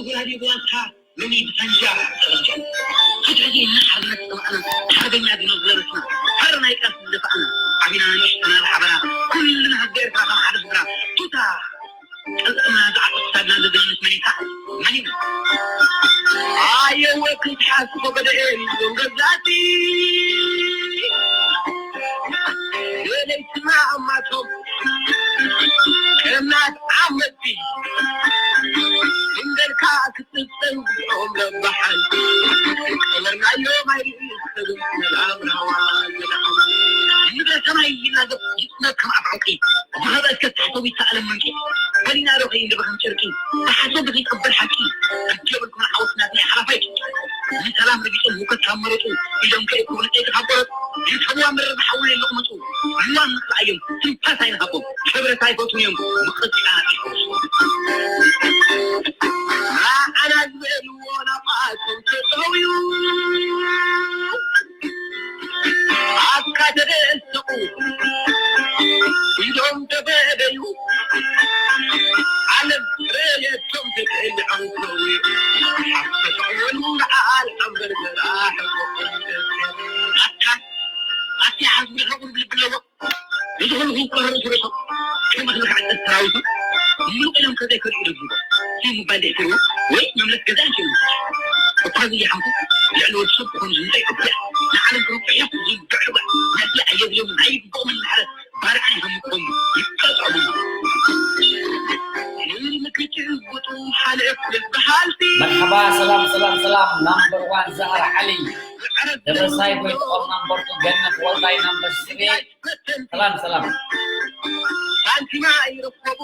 ጉራዴ ብዋልታ ሎሚ ብሳንጃ ተበልጃ። ሕድሕድ ኢና ሓርነት ዝጠማእና፣ ሓርበኛ ዲኖ ዝለበስና፣ ሓርና ይቃልስ ዝደፋእና፣ ዓቢና ንእሽተና ብሓበራ፣ ኩልና ህዝቢ ኤርትራ ከም ሓደ ስድራ፣ ቱታ ቅልጽምና ዝዓጥቕ ክሳድና ዘደንስ መን እዩ? መን እዩ? ኣየወ ክትሓስቦ ገደኤ እዮም ገዛእቲ። የለይትና ኣማቶም ከናት ዓመቲ እንደልካ ክትጽንኦም ለባሓል ቀበርናዮም ኣይርኢ ሰብን ሰላም ራዋ ዘላማ። ምድረ ሰማይ ይናገር ይጽነብ ከም ኣፍ ዕቂ። ዝኸበ እስከ ትሕተዊ ይተኣለም መንቂ። ፈሊና ዶ ከይንድበ ከም ጨርቂ። ብሓሶት ዶ ከይቀበል ሓቂ። ሕጂ የብልኩም ሓወስና ናይ ሓላፋይ። ንሰላም ረጊጾም ህውከት ካብ መረጹ። ኢዶም ከይእክቡ ንጸይቂ ካብ ቆረጹ። ይርከብዋ መረር ሓዊ የለቑመጹ። ልዋም ንኽልኣዮም ትንፋስ ኣይንሃቦም። ክብረት ኣይፈትኑ እዮም። ምቕጻል ይፈትኑ። ንዓና ዝበልዎ ናብኣቶም ተጠውዩ። ኣካ ተደሰቑ ኢዶም ተበደዩ። ዓለም ረየቶም ተጠልዖም ከዊ ሓፍተተዕወሉ ንዓል ኣንበርበራ ሕቆም ኣካ ኣቲ ሓዝቢ ኸቁር ብልብለዎ ንዝኾኑ ከይቆረሩ ስረቶም ከም ኣኽሊ ክዓጠት ሰራዊቱ ምሉቕ ኢሎም ከዘይከድኡ ይደግፉ። እቲ ምባል ደእትርዎ ወይ መምለስ ገዛ እንሽሉ እኳ ዝያሓምኩ ልዕሊ ወዲ ሰብ ክኾኑ ዝምፀ ኢትዮጵያ ንዓለም ክረብሑ እዮም ዝግዕሉ። ነዚ ኣየድልዮምን ኣይግብኦምን እናሓለ ባርዓ ይሃምቆም ይቀጠሉ። ምክትል ጉጡ ሓለፍ በሃልቲ መርሓባ ሰላም ሰላም ሰላም ናምበር ዋን ዛህራ ዓሊ ደበሳይ ጎይትኦም ናምበር ቱ ገነት ወልዳይ ናምበር ስሪ ሰላም ሰላም ሳንቲማ ይረከቡ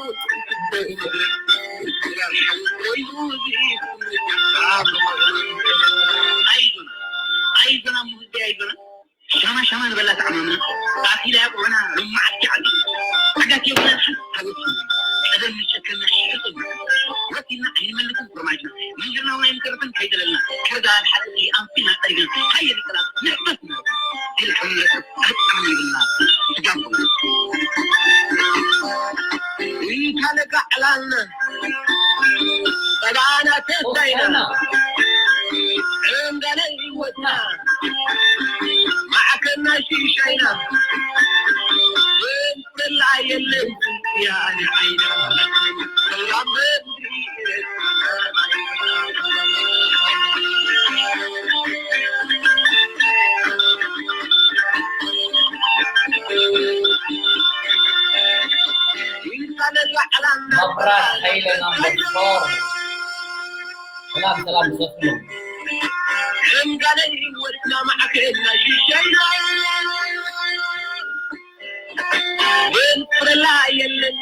ኣይዞና ኣይዞና ሙህዲ ኣይዞና ሻማ ሻማ ንበላ ተዓማምና ኣኪላ ያቆና ልማዓት ይዓል ዓጋት የብላ ሓንቲ ታቦት ቀደም ንሸከና ሽሕጥ ወኪልና ኣይንመልክን ፍርማጅና ምንጅርና እውን ኣይንተርፍን ከይደለልና ከርዳ ሓደ ኣንፊና ጠሪግና ሃየ ንቀላ ንሕበስ ንበል ኢልኩም ኣጣዕሚ ይብልና ስጋም እንታለጋ ዕላልና ጸባና ተሳይና ዕንጋለ ይወትና ማዕከና ሽሻይና ዘንፍረላ የለን ያለ ዓይና ሰላም መብራት ሃይለ ናምበር ፎር ሰላም ሰላም ብሰትሉ እንጋለይ ወድና ማዕከና ሽሻይና ዘንፍረላ የለን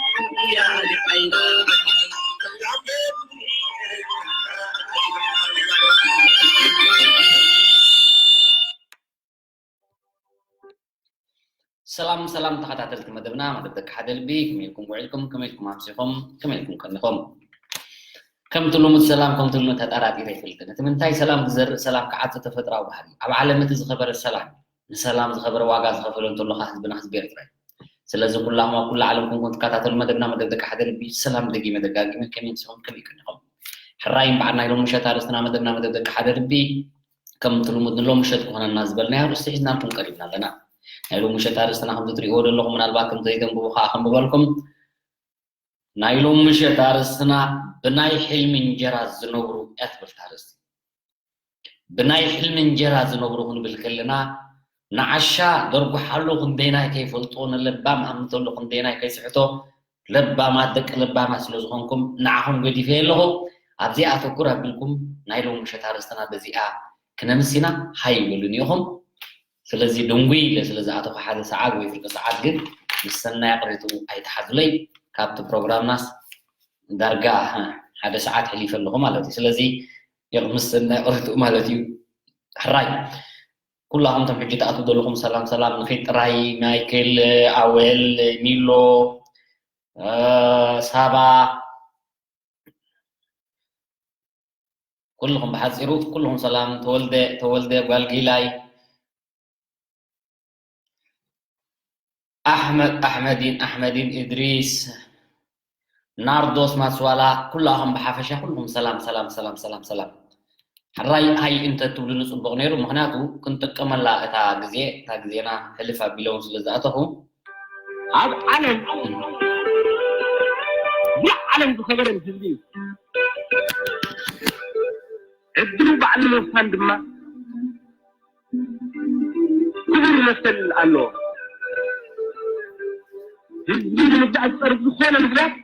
ያለ ዓይና ሰላም ሰላም ተኸታተልቲ መደብና መደብ ደቂ ሓደ ልቢ ከመይ ኢልኩም ውዒልኩም ከመይ ኢልኩም ኣምሲኹም ከመይ ኢልኩም ቀኒኹም ከምቲ ልሙድ ሰላም ከምቲ ልሙድ ተጠራጢረ ኣይፈልጥን እቲ ምንታይ ሰላም ዝዘርእ ሰላም ክዓጽ ተፈጥራዊ ባህሪ ኣብ ዓለም እቲ ዝኸበረ ሰላም ንሰላም ዝኸበረ ዋጋ ዝኸፈለ እንተሎ ከኣ ህዝብና ህዝቢ ኤርትራ እዩ ስለዚ ኩላኹም ኣብ ኩላ ዓለም ኮንኩም ትከታተሉ መደብና መደብ ደቂ ሓደ ልቢ ሰላም ደጊመ ደጋጊመ ከመይ ኣምሲኹም ከመይ ቀኒኹም ሕራይ እምበኣር ናይ ሎሚ ምሸት ኣርእስትና መደብና መደብ ደቂ ሓደ ልቢ ከምቲ ልሙድ ንሎም ምሸት ክኾነና ዝበልናዮ ኣርእስቲ ሒዝናልኩም ቀሪብና ኣለና። ናይ ሎም ምሸት ኣርእስትና ከም ትሪእዎ ዘለኹም ምናልባት ከም ዘይተንብቡ ከዓ ከንብበልኩም። ናይ ሎም ምሸት ኣርእስትና ብናይ ሕልሚ እንጀራ ዝነብሩ እያ ትብል እታ ኣርእስቲ። ብናይ ሕልሚ እንጀራ ዝነብሩ ክንብል ከለና ንዓሻ ደርጉሓሉ ክንደይናይ ከይፈልጦ ንለባም ሃምተሉ ክንደይናይ ከይስሕቶ ለባማት ደቂ ለባማት ስለ ዝኾንኩም ንዓኹም ገዲፈ ኣለኹ ኣብዚኣ ኣተኩር ኣቢልኩም ናይ ሎም ምሸት ኣርእስትና በዚኣ ክነምስ ኢና ሃይ በሉኒ ኢኹም ስለዚ ድንጉይ ኢለ ስለ ዝኣተኹ ሓደ ሰዓት ወይ ፍርቂ ሰዓት ግን ምስ ሰናይ ኣቕሬትኡ ኣይትሓዙለይ ካብቲ ፕሮግራምናስ ዳርጋ ሓደ ሰዓት ሕሊፈ ኣለኹ ማለት እዩ ስለዚ ምስ ሰናይ ኣቕሬትኡ ማለት እዩ ሕራይ ኩላኹም ቶም ሕጂ ትኣትዉ ዘለኹም ሰላም ሰላም ንኺድ ጥራይ ማይክል ኣወል ሚሎ ሳባ ኩልኹም ብሓፂሩ ኩልኹም ሰላም ተወልደ ተወልደ ጓልጊላይ ኣሕመድ ኣሕመዲን ኣሕመዲን እድሪስ ናርዶስ ማስዋላ፣ ኩላኹም ብሓፈሻ ኩልኩም ሰላም ሰላም ሰላም ሰላም ሰላም። ሕራይ ሃይ እንተ ትብሉኒ ጽቡቕ ነይሩ፣ ምኽንያቱ ክንጥቀመላ እታ ግዜ፣ እታ ግዜና ሕልፍ ኣቢለውን ስለ ዝኣተኹ። ኣብ ዓለም፣ ሙሉእ ዓለም ዝኸበረን ህዝቢ እዩ። ዕድሉ ባዕሉ ምውሳን ድማ ክቡር መሰል ኣለዎ። ህዝቢ ንምግዳል ዝጸርፍ ዝኾነ ምኽንያት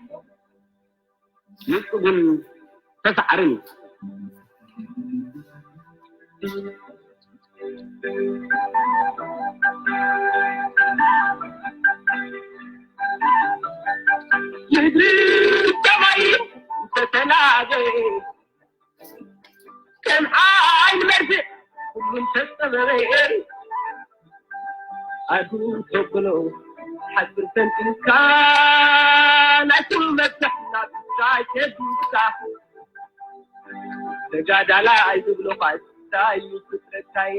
ንጹግን ተሳዓርን እዩ። ምድሪ ሰማይ ዝተተላበ ከም ዓይኒ መርፍእ ኩሉም ተጸበበ። ኣዱ ተብሎ ሓጽር ተንቲንካ ናይቱ መፍትሕ ናብታ ሸዲድካ ተጋዳላይ ዝብሎ ኳ እንታይ እዩ ፍጥረታይ?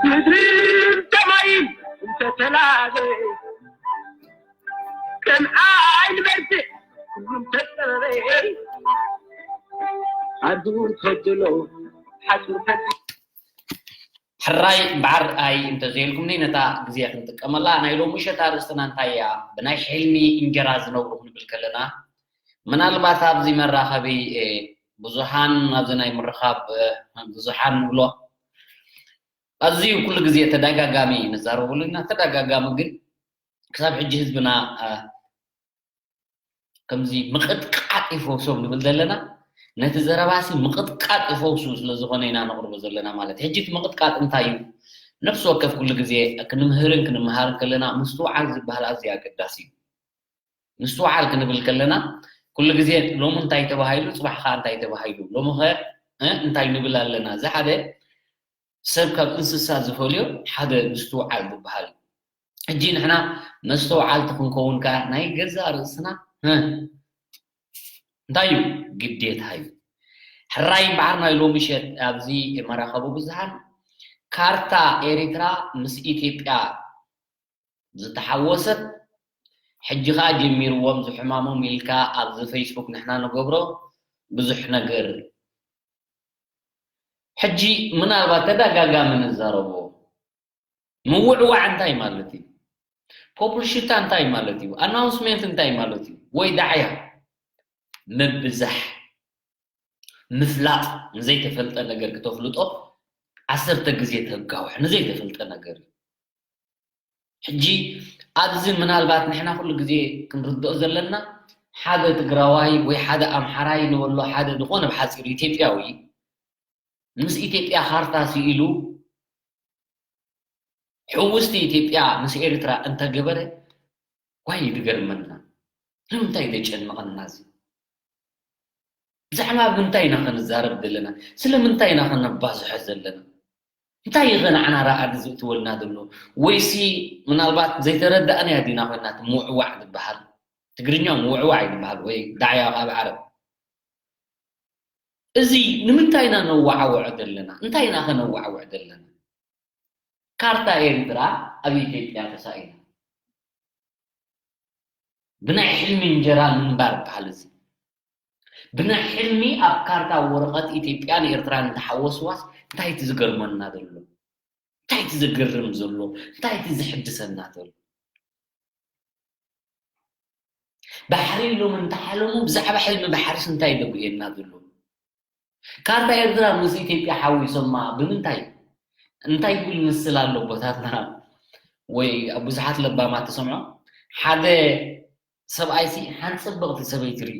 ምድርን ሰማይን እንተተላበ ከም ዓይኒ መርፍእ ኩሉም ተጸበበ። ኣዱ ተብሎ ሓጽር ተንቲንካ ሕራይ በዓር ኣይ እንተዘይልኩምኒ ነታ ግዜ ክንጥቀመላ። ናይ ሎሚ ምሸት ኣርእስትና እንታይ እያ? ብናይ ሕልሚ እንጀራ ዝነብሩ ክንብል ከለና፣ ምናልባት ኣብዚ መራኸቢ፣ እ፣ ብዙሃን፣ ኣብዚ ናይ ምርኻብ፣ እ፣ ብዙሃን ንብሎ፣ ኣዝዩ ኩሉ ግዜ ተደጋጋሚ ንዛረበሉ ኢና። ተደጋጋሚ ግን ክሳብ ሕጂ ህዝብና፣ እ፣ ከምዚ ምቕጥቃጥ ይፈውሶም ንብል ዘለና፣ ነቲ ዘረባሲ ምቕጥቃጥ ይፈውሱ ስለ ዝኾነ ኢና ነቕርቦ ዘለና ማለት። ሕጂ እቲ ምቕጥቃጥ እንታይ እዩ? ነፍሲ ወከፍ ኩሉ ግዜ ክንምህርን ክንመሃርን ከለና ምስትውዓል ዝበሃል ኣዝዩ ኣገዳሲ እዩ። ምስትውዓል ክንብል ከለና ኩሉ ግዜ ሎሚ እንታይ ተባሂሉ፣ ጽባሕ ኸኣ እንታይ ተባሂሉ፣ ሎሚ ኸ፣ እ፣ እንታይ ንብል ኣለና? እዚ ሓደ ሰብ ካብ እንስሳ ዝፈልዮ ሓደ ምስትውዓል ዝበሃል እዩ። ሕጂ ንሕና መስተውዓልቲ ክንከውን ከኣ ናይ ገዛእ ርእስና፣ እ፣ እንታይ እዩ? ግዴታ እዩ። ሕራይ እምበኣር ናይ ሎሚ ምሸት ኣብዚ መራኸቢ ብዙሃን ካርታ ኤሪትራ ምስ ኢትዮጵያ ዝተሓወሰት፣ ሕጂ ኸኣ ጀሚርዎም ዝሕማሞም ኢልካ ኣብዚ ፌስቡክ ንሕና ንገብሮ ብዙሕ ነገር። ሕጂ ምናልባት ተደጋጋሚ ንዛረቦ፣ ምውዕዋዕ እንታይ ማለት እዩ? ፖፕልሽታ እንታይ ማለት እዩ? ኣናውንስሜንት እንታይ ማለት እዩ? ወይ ዳዕያ ምብዛሕ፣ ምፍላጥ፣ ንዘይተፈልጠ ነገር ክተፍልጦ ዓሰርተ ግዜ ተጋውሕ፣ ንዘይተፈልጠ ነገር እዩ። ሕጂ ኣብዚ ምናልባት ንሕና ኩሉ ግዜ ክንርድኦ ዘለና፣ ሓደ ትግራዋይ ወይ ሓደ ኣምሓራይ ንበሎ፣ ሓደ ዝኾነ ብሓጺሩ ኢትዮጵያዊ ምስ ኢትዮጵያ ካርታ ስኢሉ ሕውስቲ ኢትዮጵያ ምስ ኤርትራ እንተገበረ፣ ዋይ ድገርመና። ንምንታይ ደጨንቐና እዚ? ብዛዕባ ምንታይ ኢና ክንዛረብ ዘለና? ስለምንታይ ኢና ከነባዝሖ ዘለና? እንታይ እዩ ንዓና ረኣዲ ዘእትወልና ዘሎ? ወይሲ ምናልባት ዘይተረዳእናዮ ዲና ኮይና እቲ ምውዕዋዕ ዝበሃል? ትግርኛ ምውዕዋዕ እዩ ዝበሃል ወይ ዳዕያ ካብ ዓረብ። እዚ ንምንታይ ኢና ነዋዓውዖ ዘለና? እንታይ ኢና ከነዋዓውዕ ዘለና? ካርታ ኤርትራ ኣብ ኢትዮጵያ ተሳኢላ። ብናይ ሕልሚ እንጀራ ምንባር በሃል እዚ። ብናይ ሕልሚ ኣብ ካርታ ወረቐት ኢትዮጵያን ኤርትራን እንተሓወስዋስ እንታይ እቲ ዝገርመና ዘሎ? እንታይ እቲ ዘገርም ዘሎ? እንታይ እቲ ዝሕድሰና ዘሎ? ባሕሪ ኢሎም እንተሓለሙ ብዛዕባ ሕልሚ ባሕሪስ እንታይ ደጉየና ዘሎ? ካርታ ኤርትራ ምስ ኢትዮጵያ ሓዊሶማ ብምንታይ? እንታይ ይብል ምስል ኣሎ ኣቦታትና ወይ ኣብ ብዙሓት ለባማት ትሰምዖ? ሓደ ሰብኣይሲ ሓንቲ ጽብቕቲ ሰበይቲ ርኢ።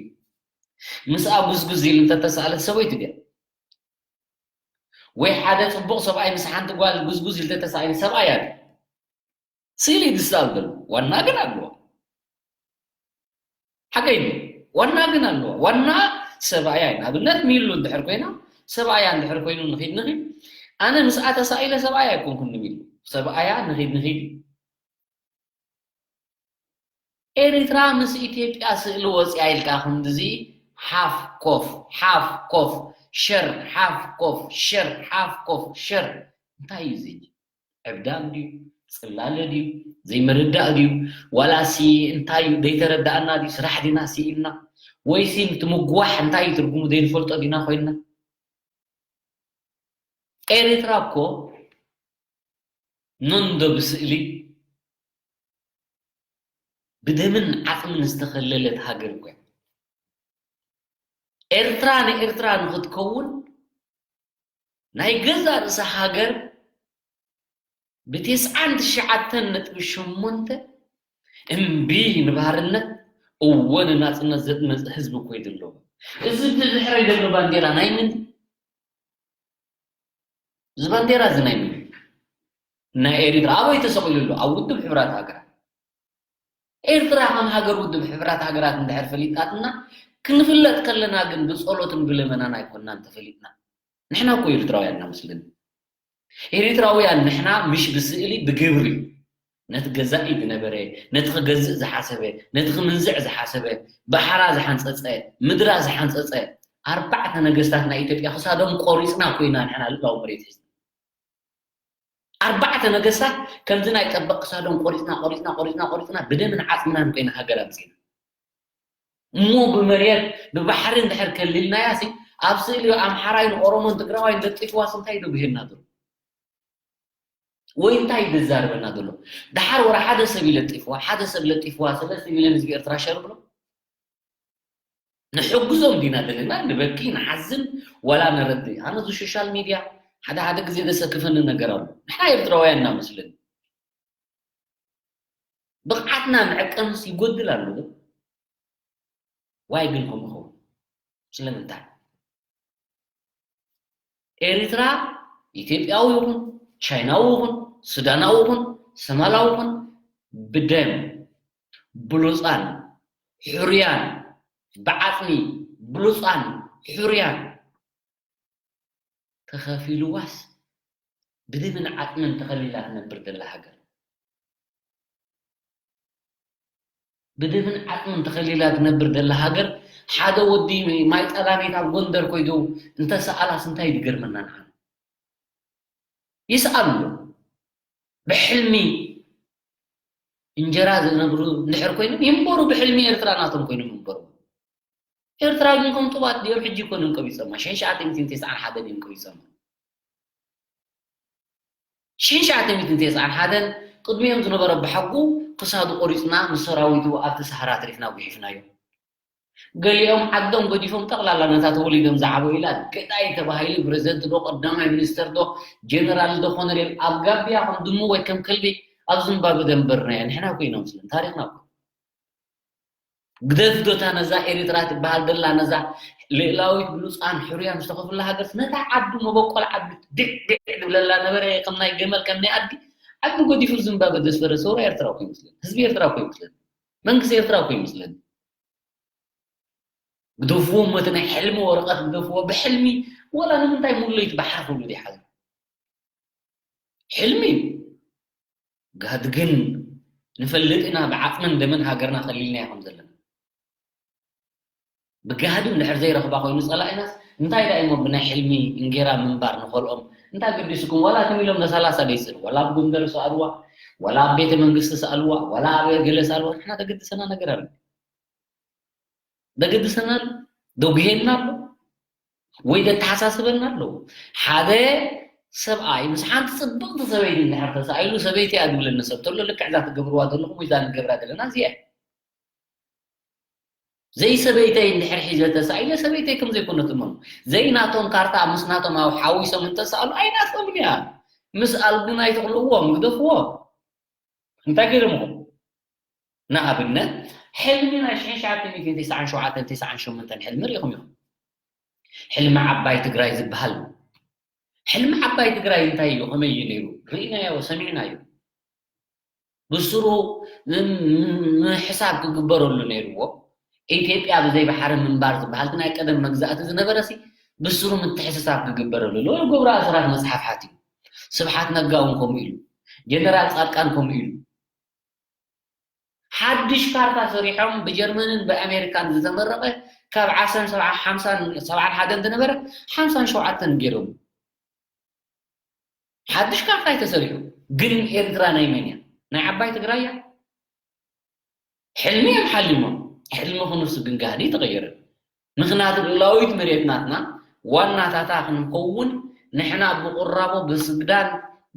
ምስኣ ጉዝጉዝ ኢሉ እንተተሳእለት ሰበይቱ ድያ? ወይ ሓደ ጽቡቕ ሰብኣይ ምስ ሓንቲ ጓል ጉዝጉዝ ኢሉ እንተተሳእለ ሰብኣይ እያ ድያ? ስእሊ ድስታል ዘሎ ዋና ግን ኣለዋ። ሓቀይ ድዩ? ዋና ግን ኣለዋ። ዋና ሰብኣያ እዩ። ንኣብነት ሚሉ እንድሕር ኮይና፣ ሰብኣያ እንድሕር ኮይኑ ንኺድ ንኺድ፣ ኣነ ምስኣ ተሳኢለ ሰብኣያ ኣይኮንኩን ንሚሉ። ሰብኣያ ንኺድ ንኺድ እዩ። ኤሪትራ ምስ ኢትዮጵያ ስእሊ ወጽያ ኢልካ ክንድዚ ሓፍ ኮፍ፣ ሓፍ ኮፍ፣ ሸር፣ ሓፍ ኮፍ፣ ሸር፣ ሓፍ ኮፍ፣ ሸር። እንታይ እዩ እዚ? ዕብዳን ድዩ? ጽላለ ድዩ? ዘይምርዳእ ድዩ? ዋላሲ እንታይ እዩ? ዘይተረዳእና ድዩ? ስራሕ ዲና ስኢልና? ወይሲ እቲ ምጉዋሕ እንታይ እዩ ትርጉሙ ዘይንፈልጦ ዲና ኮይንና? ኤርትራ እኮ ነንዶ ብስእሊ ብደምን ዓጽምን ዝተኸለለት ሃገር እኮ እያ። ኤርትራ ንኤርትራ ንኽትከውን ናይ ገዛ ርእሳ ሃገር ብተስዓን ትሽዓተን ነጥቢ ሸሞንተ እምቢ ንባርነት እወ ንናጽነት ዘጥመጸ ህዝቢ እኮ እዩ ዘለዎ። እዚ ብድሕረይ ዘሎ ባንዴራ ናይ ምን እዚ ባንዴራ እዚ ናይ ምን ናይ ኤርትራ ኣበይ ተሰቒሉ ኣሎ? ኣብ ውድብ ሕብራት ሃገራት። ኤርትራ ከም ሃገር ውድብ ሕብራት ሃገራት እንድሕር ፈሊጣትና ክንፍለጥ ከለና ግን ብጸሎትን ብለመናን ኣይኮንናን ተፈሊጥና። ንሕና እኮ ኤርትራውያን ኢና መስለኒ። ኤርትራውያን ንሕና ምሽ ብስእሊ ብግብሪ ነቲ ገዛኢ ዝነበረ፣ ነቲ ክገዝእ ዝሓሰበ፣ ነቲ ክምንዝዕ ዝሓሰበ፣ ባሕራ ዝሓንጸጸ፣ ምድራ ዝሓንጸጸ ኣርባዕተ ነገስታት ናይ ኢትዮጵያ ክሳዶም ቆሪጽና ኮይና ንሕና ልእላዊ መሬት ሒዝና ኣርባዕተ ነገስታት ከምዚ ናይ ጠበቕ ክሳዶም ቆሪፅና ቆሪፅና ቆሪፅና ቆሪፅና ብደምን ዓፅምናን ኮይና ሃገር ኣምፂና እሞ ብመሬት ብባሕሪ እንድሕር ከሊልናያ ሲ ኣብ ስእሊ ኣምሓራይን ኦሮሞን ትግራዋይን ለጢፍዋስ እንታይ ዶ ብሄና ዘሎ ወይ እንታይ ይዛረበና ዘሎ ደሓር ወረ ሓደ ሰብ ይለጢፍዋ ሓደ ሰብ ለጢፍዋ ሰለስተ ሚሊዮን ህዝቢ ኤርትራ ሸር ብሎ ንሕግዞም ዲና ዘለና ንበኪ ንሓዝን ዋላ ነረዲ ኣነ እዚ ሶሻል ሚድያ ሓደ ሓደ ግዜ ዘሰክፈኒ ነገር ኣሎ ንሕና ኤርትራውያን እናመስለኒ ብቕዓትና መዐቀንስ ይጎድል ኣሎ ዋይ ግን ከምኡ ኸውን ስለምንታይ ኤሪትራ ኢትዮጵያዊ ይኹን ቻይናዊ ይኹን ሱዳናዊ ይኹን ሰማላዊ ይኹን ብደም ብሉፃን ሕሩያን ብዓፅሚ ብሉፃን ሕሩያን ተኸፊልዋስ ብደምን ዓፅምን ተኸሊላ ትነብር ዘላ ሃገር ብደምን ዓፅምን ተኸሊላ ትነብር ዘላ ሃገር ሓደ ወዲ ማይ ጠላሜት ኣብ ጎንደር ኮይዱ እንተሰኣላስ እንታይ ዝገርመና ንዓና ይስኣሉ ብሕልሚ እንጀራ ዝነብሩ እንድሕር ኮይኖም ይንበሩ ብሕልሚ ኤርትራ ናቶም ኮይኖም ይንበሩ ኤርትራ ግን ከም ጡባት ድዮም ሕጂ ይኮኑን ቀቢጾማ ሽሕን ሸዓተ ሚእትን ተስዓን ሓደን እዮም ቀቢጾማ ሽሕን ሸዓተ ሚእትን ተስዓን ሓደን ቅድሚኦም ዝነበረ ብሓቁ ክሳዱ ቆሪጽና ምስ ሰራዊቱ ኣብቲ ሰሃራ ኣትሪፍና ጉሒፍናዮ ገሊኦም ዓዶም ገዲፎም ጠቕላላ ነታ ተወሊዶም ዝዓበዩላ ገዳይ ተባሂሉ ፕረዚደንት ዶ ቀዳማይ ሚኒስተር ዶ ጀነራል ዶ ኮነሬል ኣብ ጋቢያ ከም ድሙ ወይ ከም ከልቢ ኣብ ዝምባብ ደንበርናዮ ንሕና ኮይኖም ስለን ታሪኽና ግደፍ ዶ እታ ነዛ ኤሪትራ ትበሃል ደላ ነዛ ልእላዊት ብሉፃን ሕሩያን ዝተኸፍላ ሃገርስ ነታ ዓዱ መበቆል ዓዱ ድዕድዕ ዝብለላ ነበረ ከም ናይ ገመል ከም ናይ ኣድጊ ዓዱ ገዲፉ ዝምባበ ዘስፈረ ሰውራ ኤርትራ እኮ ይመስለኒ ህዝቢ ኤርትራ እኮ ይመስለኒ መንግስቲ ኤርትራ እኮ ይመስለኒ ግደፍዎ እሞ እቲ ናይ ሕልሚ ወረቐት ግደፍዎ ብሕልሚ ወላ ንምንታይ ሙሉለይቲ ባሕሪ ክብሉ ዘይሓዝኑ ሕልሚ እዩ ጋህዲ ግን ንፈልጥ ኢና ብዓፅምን ደምን ሃገርና ከሊልናያ ከም ዘለና ብጋህዲ እንድሕር ዘይረኽባ ኮይኑ ፀላኢናስ እንታይ ዳ እሞ ብናይ ሕልሚ እንጌራ ምንባር ንኸልኦም እንታይ ገዲስኩም ዋላ ትም ኢሎም ነሰላሳ ደይፅን ዋላ ኣብ ጎንደር ሰኣልዋ ዋላ ኣብ ቤተ መንግስቲ ሰኣልዋ ዋላ ኣብ ገለ ሰኣልዋ ንሕና ተገድሰና ነገር ኣለ ዘገድሰና ኣሎ፣ ዘጉህየና ኣሎ፣ ወይ ዘተሓሳስበና ኣሎ። ሓደ ሰብኣይ ምስ ሓንቲ ፅብቕቲ ሰበይቲ እንድሕር ተሳኢሉ ሰበይቲ እያ ዝብለኒ ሰብ ተሎ ልክዕ እዛ ትገብርዋ ዘለኹም ወይ እዛ ንገብራ ዘለና እዚኣ እያ። ዘይሰበይተይ እንድሕር ሒዘ ተሳኢለ ሰበይተይ ከም ዘይኮነት እመኑ። ዘይናቶም ካርታ ምስ ናቶም ሓዊሶም እንተሰኣሉ ኣይናቶምን እያ። ምስ ኣልጉን ኣይተቕልእዎም፣ ግደፍዎም። እንታይ ገይሮምኹም? ንኣብነት ሕልሚ ናይ ሽሕን ሸዓተ ሚእትን ተስዓን ሸውዓተን ተስዓን ሸሞንተን ሕልሚ ሪኢኹም ኢኹም። ሕልሚ ዓባይ ትግራይ ዝበሃል ሕልሚ ዓባይ ትግራይ እንታይ እዩ? ከመይ እዩ ነይሩ? ርኢናዮ፣ ሰሚዕናዮ። ብስሩ ምሕሳብ ክግበረሉ ነይርዎ። ኢትዮጵያ ብዘይ ባሕሪ ምንባር ዝበሃል ናይ ቀደም መግዛእቲ ዝነበረ ሲ ብስሩ ምትሕስሳብ ክግበረሉ ኣለዎ። ገብሩ ኣስራት መፅሓፍ ሓትዩ። ስብሓት ነጋ እውን ከምኡ ኢሉ። ጀነራል ፃድቃን ከምኡ ኢሉ። ሓድሽ ካርታ ሰሪሖም ብጀርመንን ብኣሜሪካን ዝተመረቐ ካብ ዓሰርተ ሰብዓን ሓደን ዝነበረ ሓምሳን ሸውዓተን ገይሮም ሓድሽ ካርታ እዩ ተሰሪሑ ግን ኤርትራ ናይ መን እያ? ናይ ዓባይ ትግራይ እያ? ሕልሚ እዮም ሓሊሞም። ሕልሚ ክንሱ ግን ጋህዲ ተቐየረ። ምኽንያቱ ልኡላዊት መሬት ናትና፣ ዋናታታ ክንከውን፣ ንሕና ብቑራቦ ብስግዳን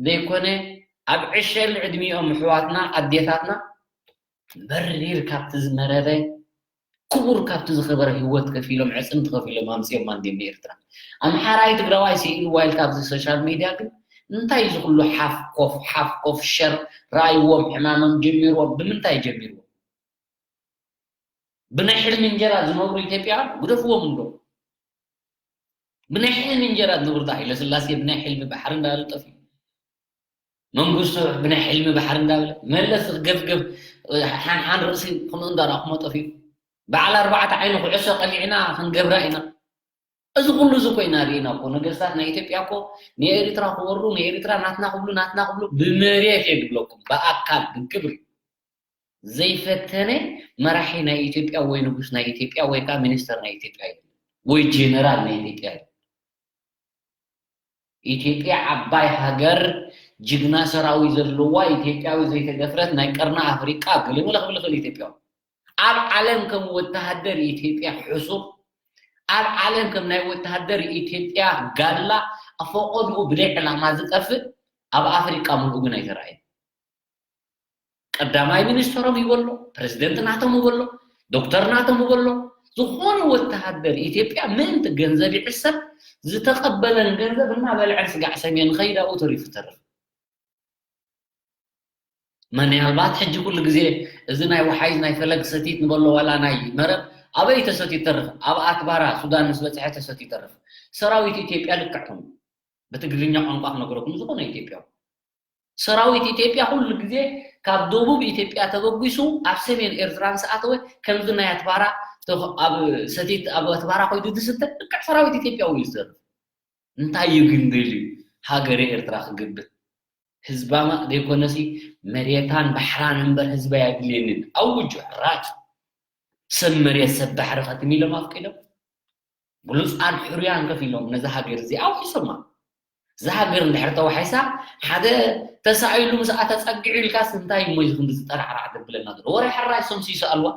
ዘይኮነ፣ ኣብ ዕሸል ዕድሚኦም ኣሕዋትና ኣዴታትና መሪር ካብቲ ዝመረረ፣ ክቡር ካብቲ ዝኸበረ ህይወት ከፊሎም፣ ዕፅምቲ ከፊሎም ኣምፅኦም ኣንድዮም ንኤርትራ። ኣምሓራይ ትግራዋይ ስኢንዋ ኢልካ ኣብዚ ሶሻል ሚድያ ግን እንታይ እዚ ኩሉ ሓፍ ኮፍ ሓፍ ኮፍ ሸር? ረኣይዎም፣ ሕማሞም ጀሚርዎም። ብምንታይ ጀሚርዎም? ብናይ ሕልሚ እንጀራ ዝነብሩ ኢትዮጵያውያን ግደፍዎም እንዶ። ብናይ ሕልሚ እንጀራ ዝነብሩ ዳ ሃይለስላሴ ብናይ ሕልሚ ባሕሪ እንዳበለ ጠፊኡ። መንግስቱ ብናይ ሕልሚ ባሕሪ እንዳበለ መለስ ገፍገፍ ሓንሓን ርእሲ ከምኡ እንዳረኣኹሞ ጠፊኡ። በዓል ኣርባዕተ ዓይኒ ኩዕሶ ቀሊዕና ክንገብራ ኢና። እዚ ኩሉ እዚ ኮይና ርኢና እኮ ነገስታት ናይ ኢትዮጵያ እኮ ንኤሪትራ ክወሩ ንኤሪትራ ናትና ክብሉ ናትና ክብሉ ብመሬት እየ ዝብለኩም ብኣካል ብግብሪ ዘይፈተነ መራሒ ናይ ኢትዮጵያ ወይ ንጉስ ናይ ኢትዮጵያ ወይ ከዓ ሚኒስተር ናይ ኢትዮጵያ የለን ወይ ጀነራል ናይ ኢትዮጵያ የለን። ኢትዮጵያ ዓባይ ሃገር ጅግና ሰራዊት ዘለዋ ኢትዮጵያዊ ዘይተደፍረት ናይ ቀርኒ ኣፍሪቃ ገለ መለ ክብል ይኽእል ኢትዮጵያዊ። ኣብ ዓለም ከም ወተሃደር ኢትዮጵያ ሕሱር ኣብ ዓለም ከም ናይ ወተሃደር ኢትዮጵያ ጋላ ኣፈቆድኡ ብደይ ዕላማ ዝጠፍእ ኣብ ኣፍሪቃ ሙሉኡ ግን ኣይተረኣየን። ቀዳማይ ሚኒስተሮም ይበሎ፣ ፕሬዚደንት ናቶም ይበሎ፣ ዶክተር ናቶም ይበሎ፣ ዝኾነ ወተሃደር ኢትዮጵያ ምእንቲ ገንዘብ ይዕሰብ ዝተቐበለን ገንዘብ እናበልዐን ስጋዕ ሰሜን ኸይዳኡ ተሪፉ ተርፍ። ምናልባት ሕጂ ኩሉ ግዜ እዚ ናይ ወሓይዝ ናይ ፈለግ ሰቲት ንበሎ ዋላ ናይ መረብ ኣበይ ተሰትዩ ተርፍ? ኣብ ኣትባራ ሱዳን ምስ በፅሐ ተሰትዩ ተርፍ። ሰራዊት ኢትዮጵያ ልክዕኩም ብትግርኛ ቋንቋ ክነግረኩም ዝኾነ ኢትዮጵያዊ ሰራዊት ኢትዮጵያ ኩሉ ግዜ ካብ ደቡብ ኢትዮጵያ ተበጊሱ ኣብ ሰሜን ኤርትራ ምስ ኣተወ ከምዚ ናይ ኣትባራ ተኽ- ኣብ ሰቲት ኣብ ኣትባራ ኮይዱ ዝስተ ልክዕ ሰራዊት ኢትዮጵያ እዩ ዝዘርፍ። እንታይ እዩ ግን ደልዩ ሃገረ ኤርትራ ክግብት ህዝባማ ዘይኮነሲ መሬታን ባሕራን እምበር ህዝባ ያድልየንን ኣውጁ ሕራጭ ሰብ መሬት ሰብ ባሕሪ ከትም ኢሎም ኣፍቂዶም ብሉፃን ሕሩያን ከፊሎም ነዛ ሃገር እዚኣ ኣውሒሶማ። እዛ ሃገር እንድሕር ተዋሒሳ ሓደ ተሳኢሉ ምስ ኣተፀጊዑ ኢልካስ እንታይ እሞ እዚ ክንዲ ዝጠራዕራዕ ዘብለና ዘሎ ወረ ሕራይ ሰምሱ ይስኣልዋ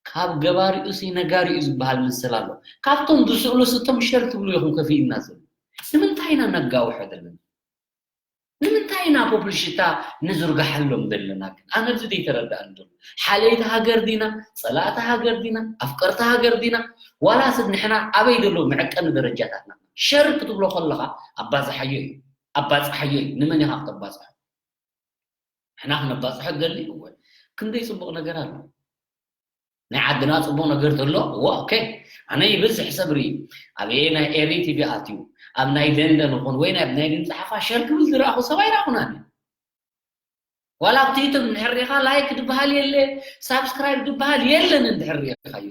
ካብ ገባሪኡ ሲ ነጋሪኡ ዝበሃል ምስል ኣሎ ካብቶም ዝስእሉ ስቶም ሸር ትብሉ ኢኹም ከፊእልና ዘሎ ንምንታይ ኢና ነጋውሖ ዘለና ንምንታይ ኢና ፖፕል ሽታ ንዝርጋሐሎም ዘለና ግን ኣነ እዚ ዘይተረዳእኒ ዘሎ ሓለይቲ ሃገር ዲና ፀላእቲ ሃገር ዲና ኣፍቀርቲ ሃገር ዲና ዋላስ ንሕና ኣበይ ዘሎ መዐቀኒ ደረጃታትና ሸር ክትብሎ ከለካ ኣባዝሓዮ እዩ ኣባፅሓዮ እዩ ንመን ኢካ ክተባፅሖ ንሕና ክነባፅሖ ደሊ እወ ክንደይ ፅቡቅ ነገር ኣሎ ናይ ዓድና ፅቡቅ ነገር ተሎ እዎ ኦኬ ኣነ ይብዝሕ ሰብ ርኢ ኣበየ ናይ ኤሪ ቲቪ ኣትዩ ኣብ ናይ ለንደን ይኹን ወይ ኣብ ናይ ድምፂ ሓፋሽ ሸር ክብል ዝረኣኹ ሰብ ኣይረኣኹን ኣነ ዋላ ኣብቲ ዩቱብ እንድሕር ሪኢኻ ላይክ ዝበሃል የለ ሳብስክራይብ ዝበሃል የለን እንድሕር ሪኢኻዮ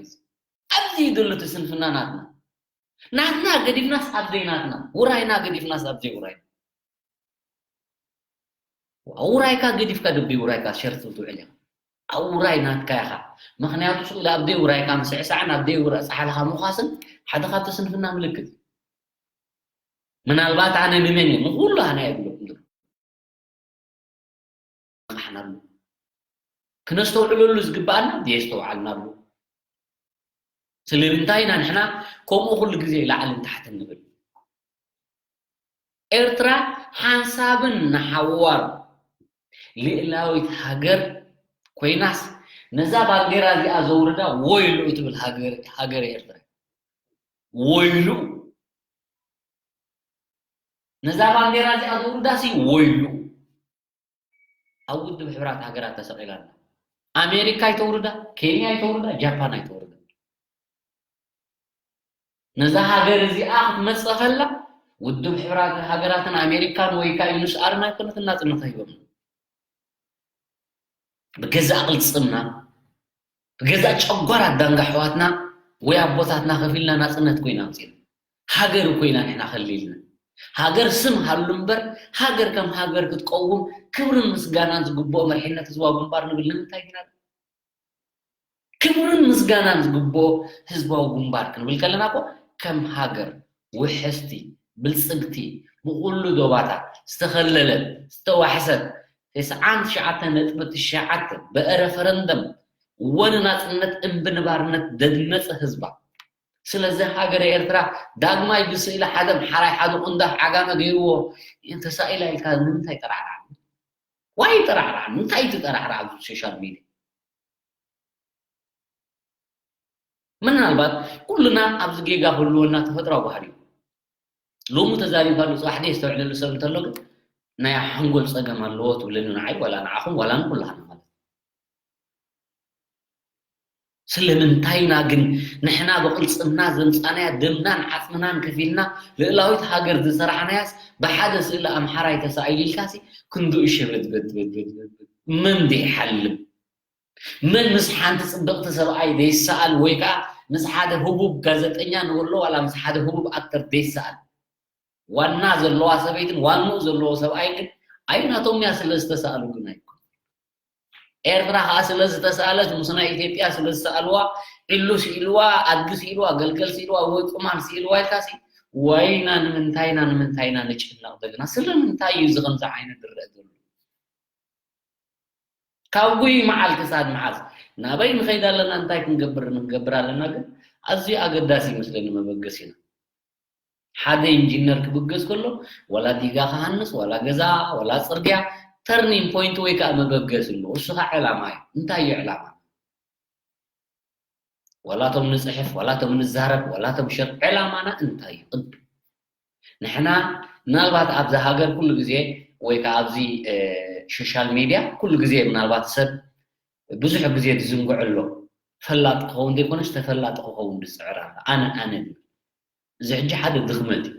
ኣብዚ እዩ ዘሎ እቲ ስንፍና ናትና ናትና ገዲፍናስ ኣብ ዘይናትና ውራይና ገዲፍናስ ኣብ ዘይውራይና ውራይካ ገዲፍካ ደብይ ውራይካ ሸር ትብል ትውዕል ኢኻ ኣብ ውራይ ናትካ ኢኻ ምኽንያቱ ስለ ኣብ ደይ ውራይካ ምስዕሳዕን ኣብ ደይ ውራይ ፃሕልኻ ምዃስን ሓደ ካብቲ ስንፍና ምልክት ምናልባት ኣነ ንመን እየ ንኩሉ ኣነ የብለኩም ዘሎ ንቃሕናሉ ክነስተውዕለሉ ዝግባኣና የስተውዓልናሉ ስለምንታይ ኢና ንሕና ከምኡ ኩሉ ግዜ ላዕልን ታሕትን ንብል ኤርትራ ሓንሳብን ንሓዋር ልእላዊት ሃገር ኮይናስ ነዛ ባንዴራ እዚኣ ዘውርዳ ወይሉ እትብል ሃገር ኤርትራ ወይሉ ነዛ ባንዴራ እዚኣ ዘውርዳ ሲ ወይሉ ኣብ ውድብ ሕብራት ሃገራት ተሰቒላ ኣላ ኣሜሪካ ኣይተውርዳ ኬንያ ኣይተውርዳ ጃፓን ኣይተውርዳ ነዛ ሃገር እዚኣ ክትመፅእ ከላ ውድብ ሕብራት ሃገራትን ኣሜሪካን ወይ ከዓ ዩንስኣርን ኣይኮነትን ናፅነታ ሂቦም ብገዛእ ቅልፅምና ብገዛእ ጨጓር ኣዳንጋ ኣሕዋትና ወይ ኣቦታትና ከፊልና ናፅነት ኮይና ኣምፂና ሃገር ኮይና ንሕና ከሊልና ሃገር ስም ሃሉ እምበር ሃገር ከም ሃገር ክትቀውም ክብርን ምስጋናን ዝግብኦ መርሒነት ህዝባዊ ግንባር ንብል ንምንታይ ኢና ክብርን ምስጋናን ዝግብኦ ህዝባዊ ግንባር ክንብል ከለና እኮ ከም ሃገር ውሕስቲ ብልፅግቲ ብኹሉ ዶባታት ዝተኸለለት ዝተዋሕሰት ተስዓን ትሽዓተ ነጥቢ ትሽዓተ ብረፈረንደም ወን ናጽነት እምቢ ንባርነት ደድመጸ ህዝባ። ስለዚ ሃገረ ኤርትራ ዳግማይ ብስእሊ ሓደ ኣምሓራይ ሓደ ቆንዳፍ ዓጋመ ገይርዎ ተሳኢላ ኢልካ ንምንታይ ጠራዕራዕ? ዋይ ጠራዕራዕ፣ እንታይ ትጠራዕራዕ ኣብዚ ሶሻል ሚድያ? ምናልባት ኩልና ኣብዚ ጌጋ ክህልወና ተፈጥራዊ ባህሪ እዩ። ሎሚ ተዛሪብካሉ ጽባሕ ደይ ዝተውዕለሉ ሰብ እንተሎ ግን ናይ ሓንጎል ጸገም ኣለዎ ትብለኒ ንዓይ ዋላ ንዓኹም ዋላ ንኩላህና ማለት እዩ። ስለምንታይና ግን ንሕና ብቕልጽምና ዘምጻናያ ደምናን ዓጽምናን ከፊልና ልእላዊት ሃገር ዝሰራሕናያስ ብሓደ ስእሊ ኣምሓራይ ተሳኢሉ ኢልካሲ ክንድኡ ሸበድበድበድበድ መን ደይሓልም? መን ምስ ሓንቲ ጽብቕቲ ሰብኣይ ደይሰኣል ወይ ከዓ ምስ ሓደ ህቡብ ጋዜጠኛ ንብሎ ዋላ ምስ ሓደ ህቡብ ኣክተር ደይሰኣል? ዋና ዘለዋ ሰበይትን ዋንኡ ዘለዎ ሰብኣይ ግን ኣይናቶም እያ ስለ ዝተሰኣሉ ግን ኣይኮን። ኤርትራ ከዓ ስለ ዝተሰኣለት ምስ ናይ ኢትዮጵያ ስለ ዝሰኣልዋ ዕሉ ስኢልዋ ኣድጊ ስኢልዋ ገልገል ስኢልዋ ወይ ቁማል ስኢልዋ ኢልካሲ ወይና ንምንታይና ንምንታይና ንጭነቕ ዘለና ስለምንታይ እዩ እዚ ከምዚ ዓይነት ዝረአ ዘሎ? ካብ ጉይ መዓል ክሳድ መዓዝ ናበይ ንኸይድ ኣለና እንታይ ክንገብር ንገብር ኣለና ግን ኣዝዩ ኣገዳሲ ይመስለኒ መበገሲና ሓደ ኢንጂነር ክብገስ ከሎ ዋላ ዲጋ ክሃንስ ዋላ ገዛ ዋላ ፅርግያ ተርኒን ፖይንት ወይ ከዓ መበገሲ ኣለዎ እሱ ከዓ ዕላማ እዩ እንታይ እዩ ዕላማ ዋላቶም ንፅሕፍ ዋላቶም ንዛረብ ዋላቶም ሸር ዕላማና እንታይ እዩ ቅዱ ንሕና ምናልባት ኣብዚ ሃገር ኩሉ ግዜ ወይ ከዓ ኣብዚ ሶሻል ሚድያ ኩሉ ግዜ ምናልባት ሰብ ብዙሕ ግዜ ዝዝንግዑ ኣሎ ፈላጥ ክኸውን ዘይኮነስ ተፈላጢ ክኸውን ዝፅዕር ኣሎ ኣነ ኣነ ዝብል እዚ ሕጂ ሓደ ድኽመት እዩ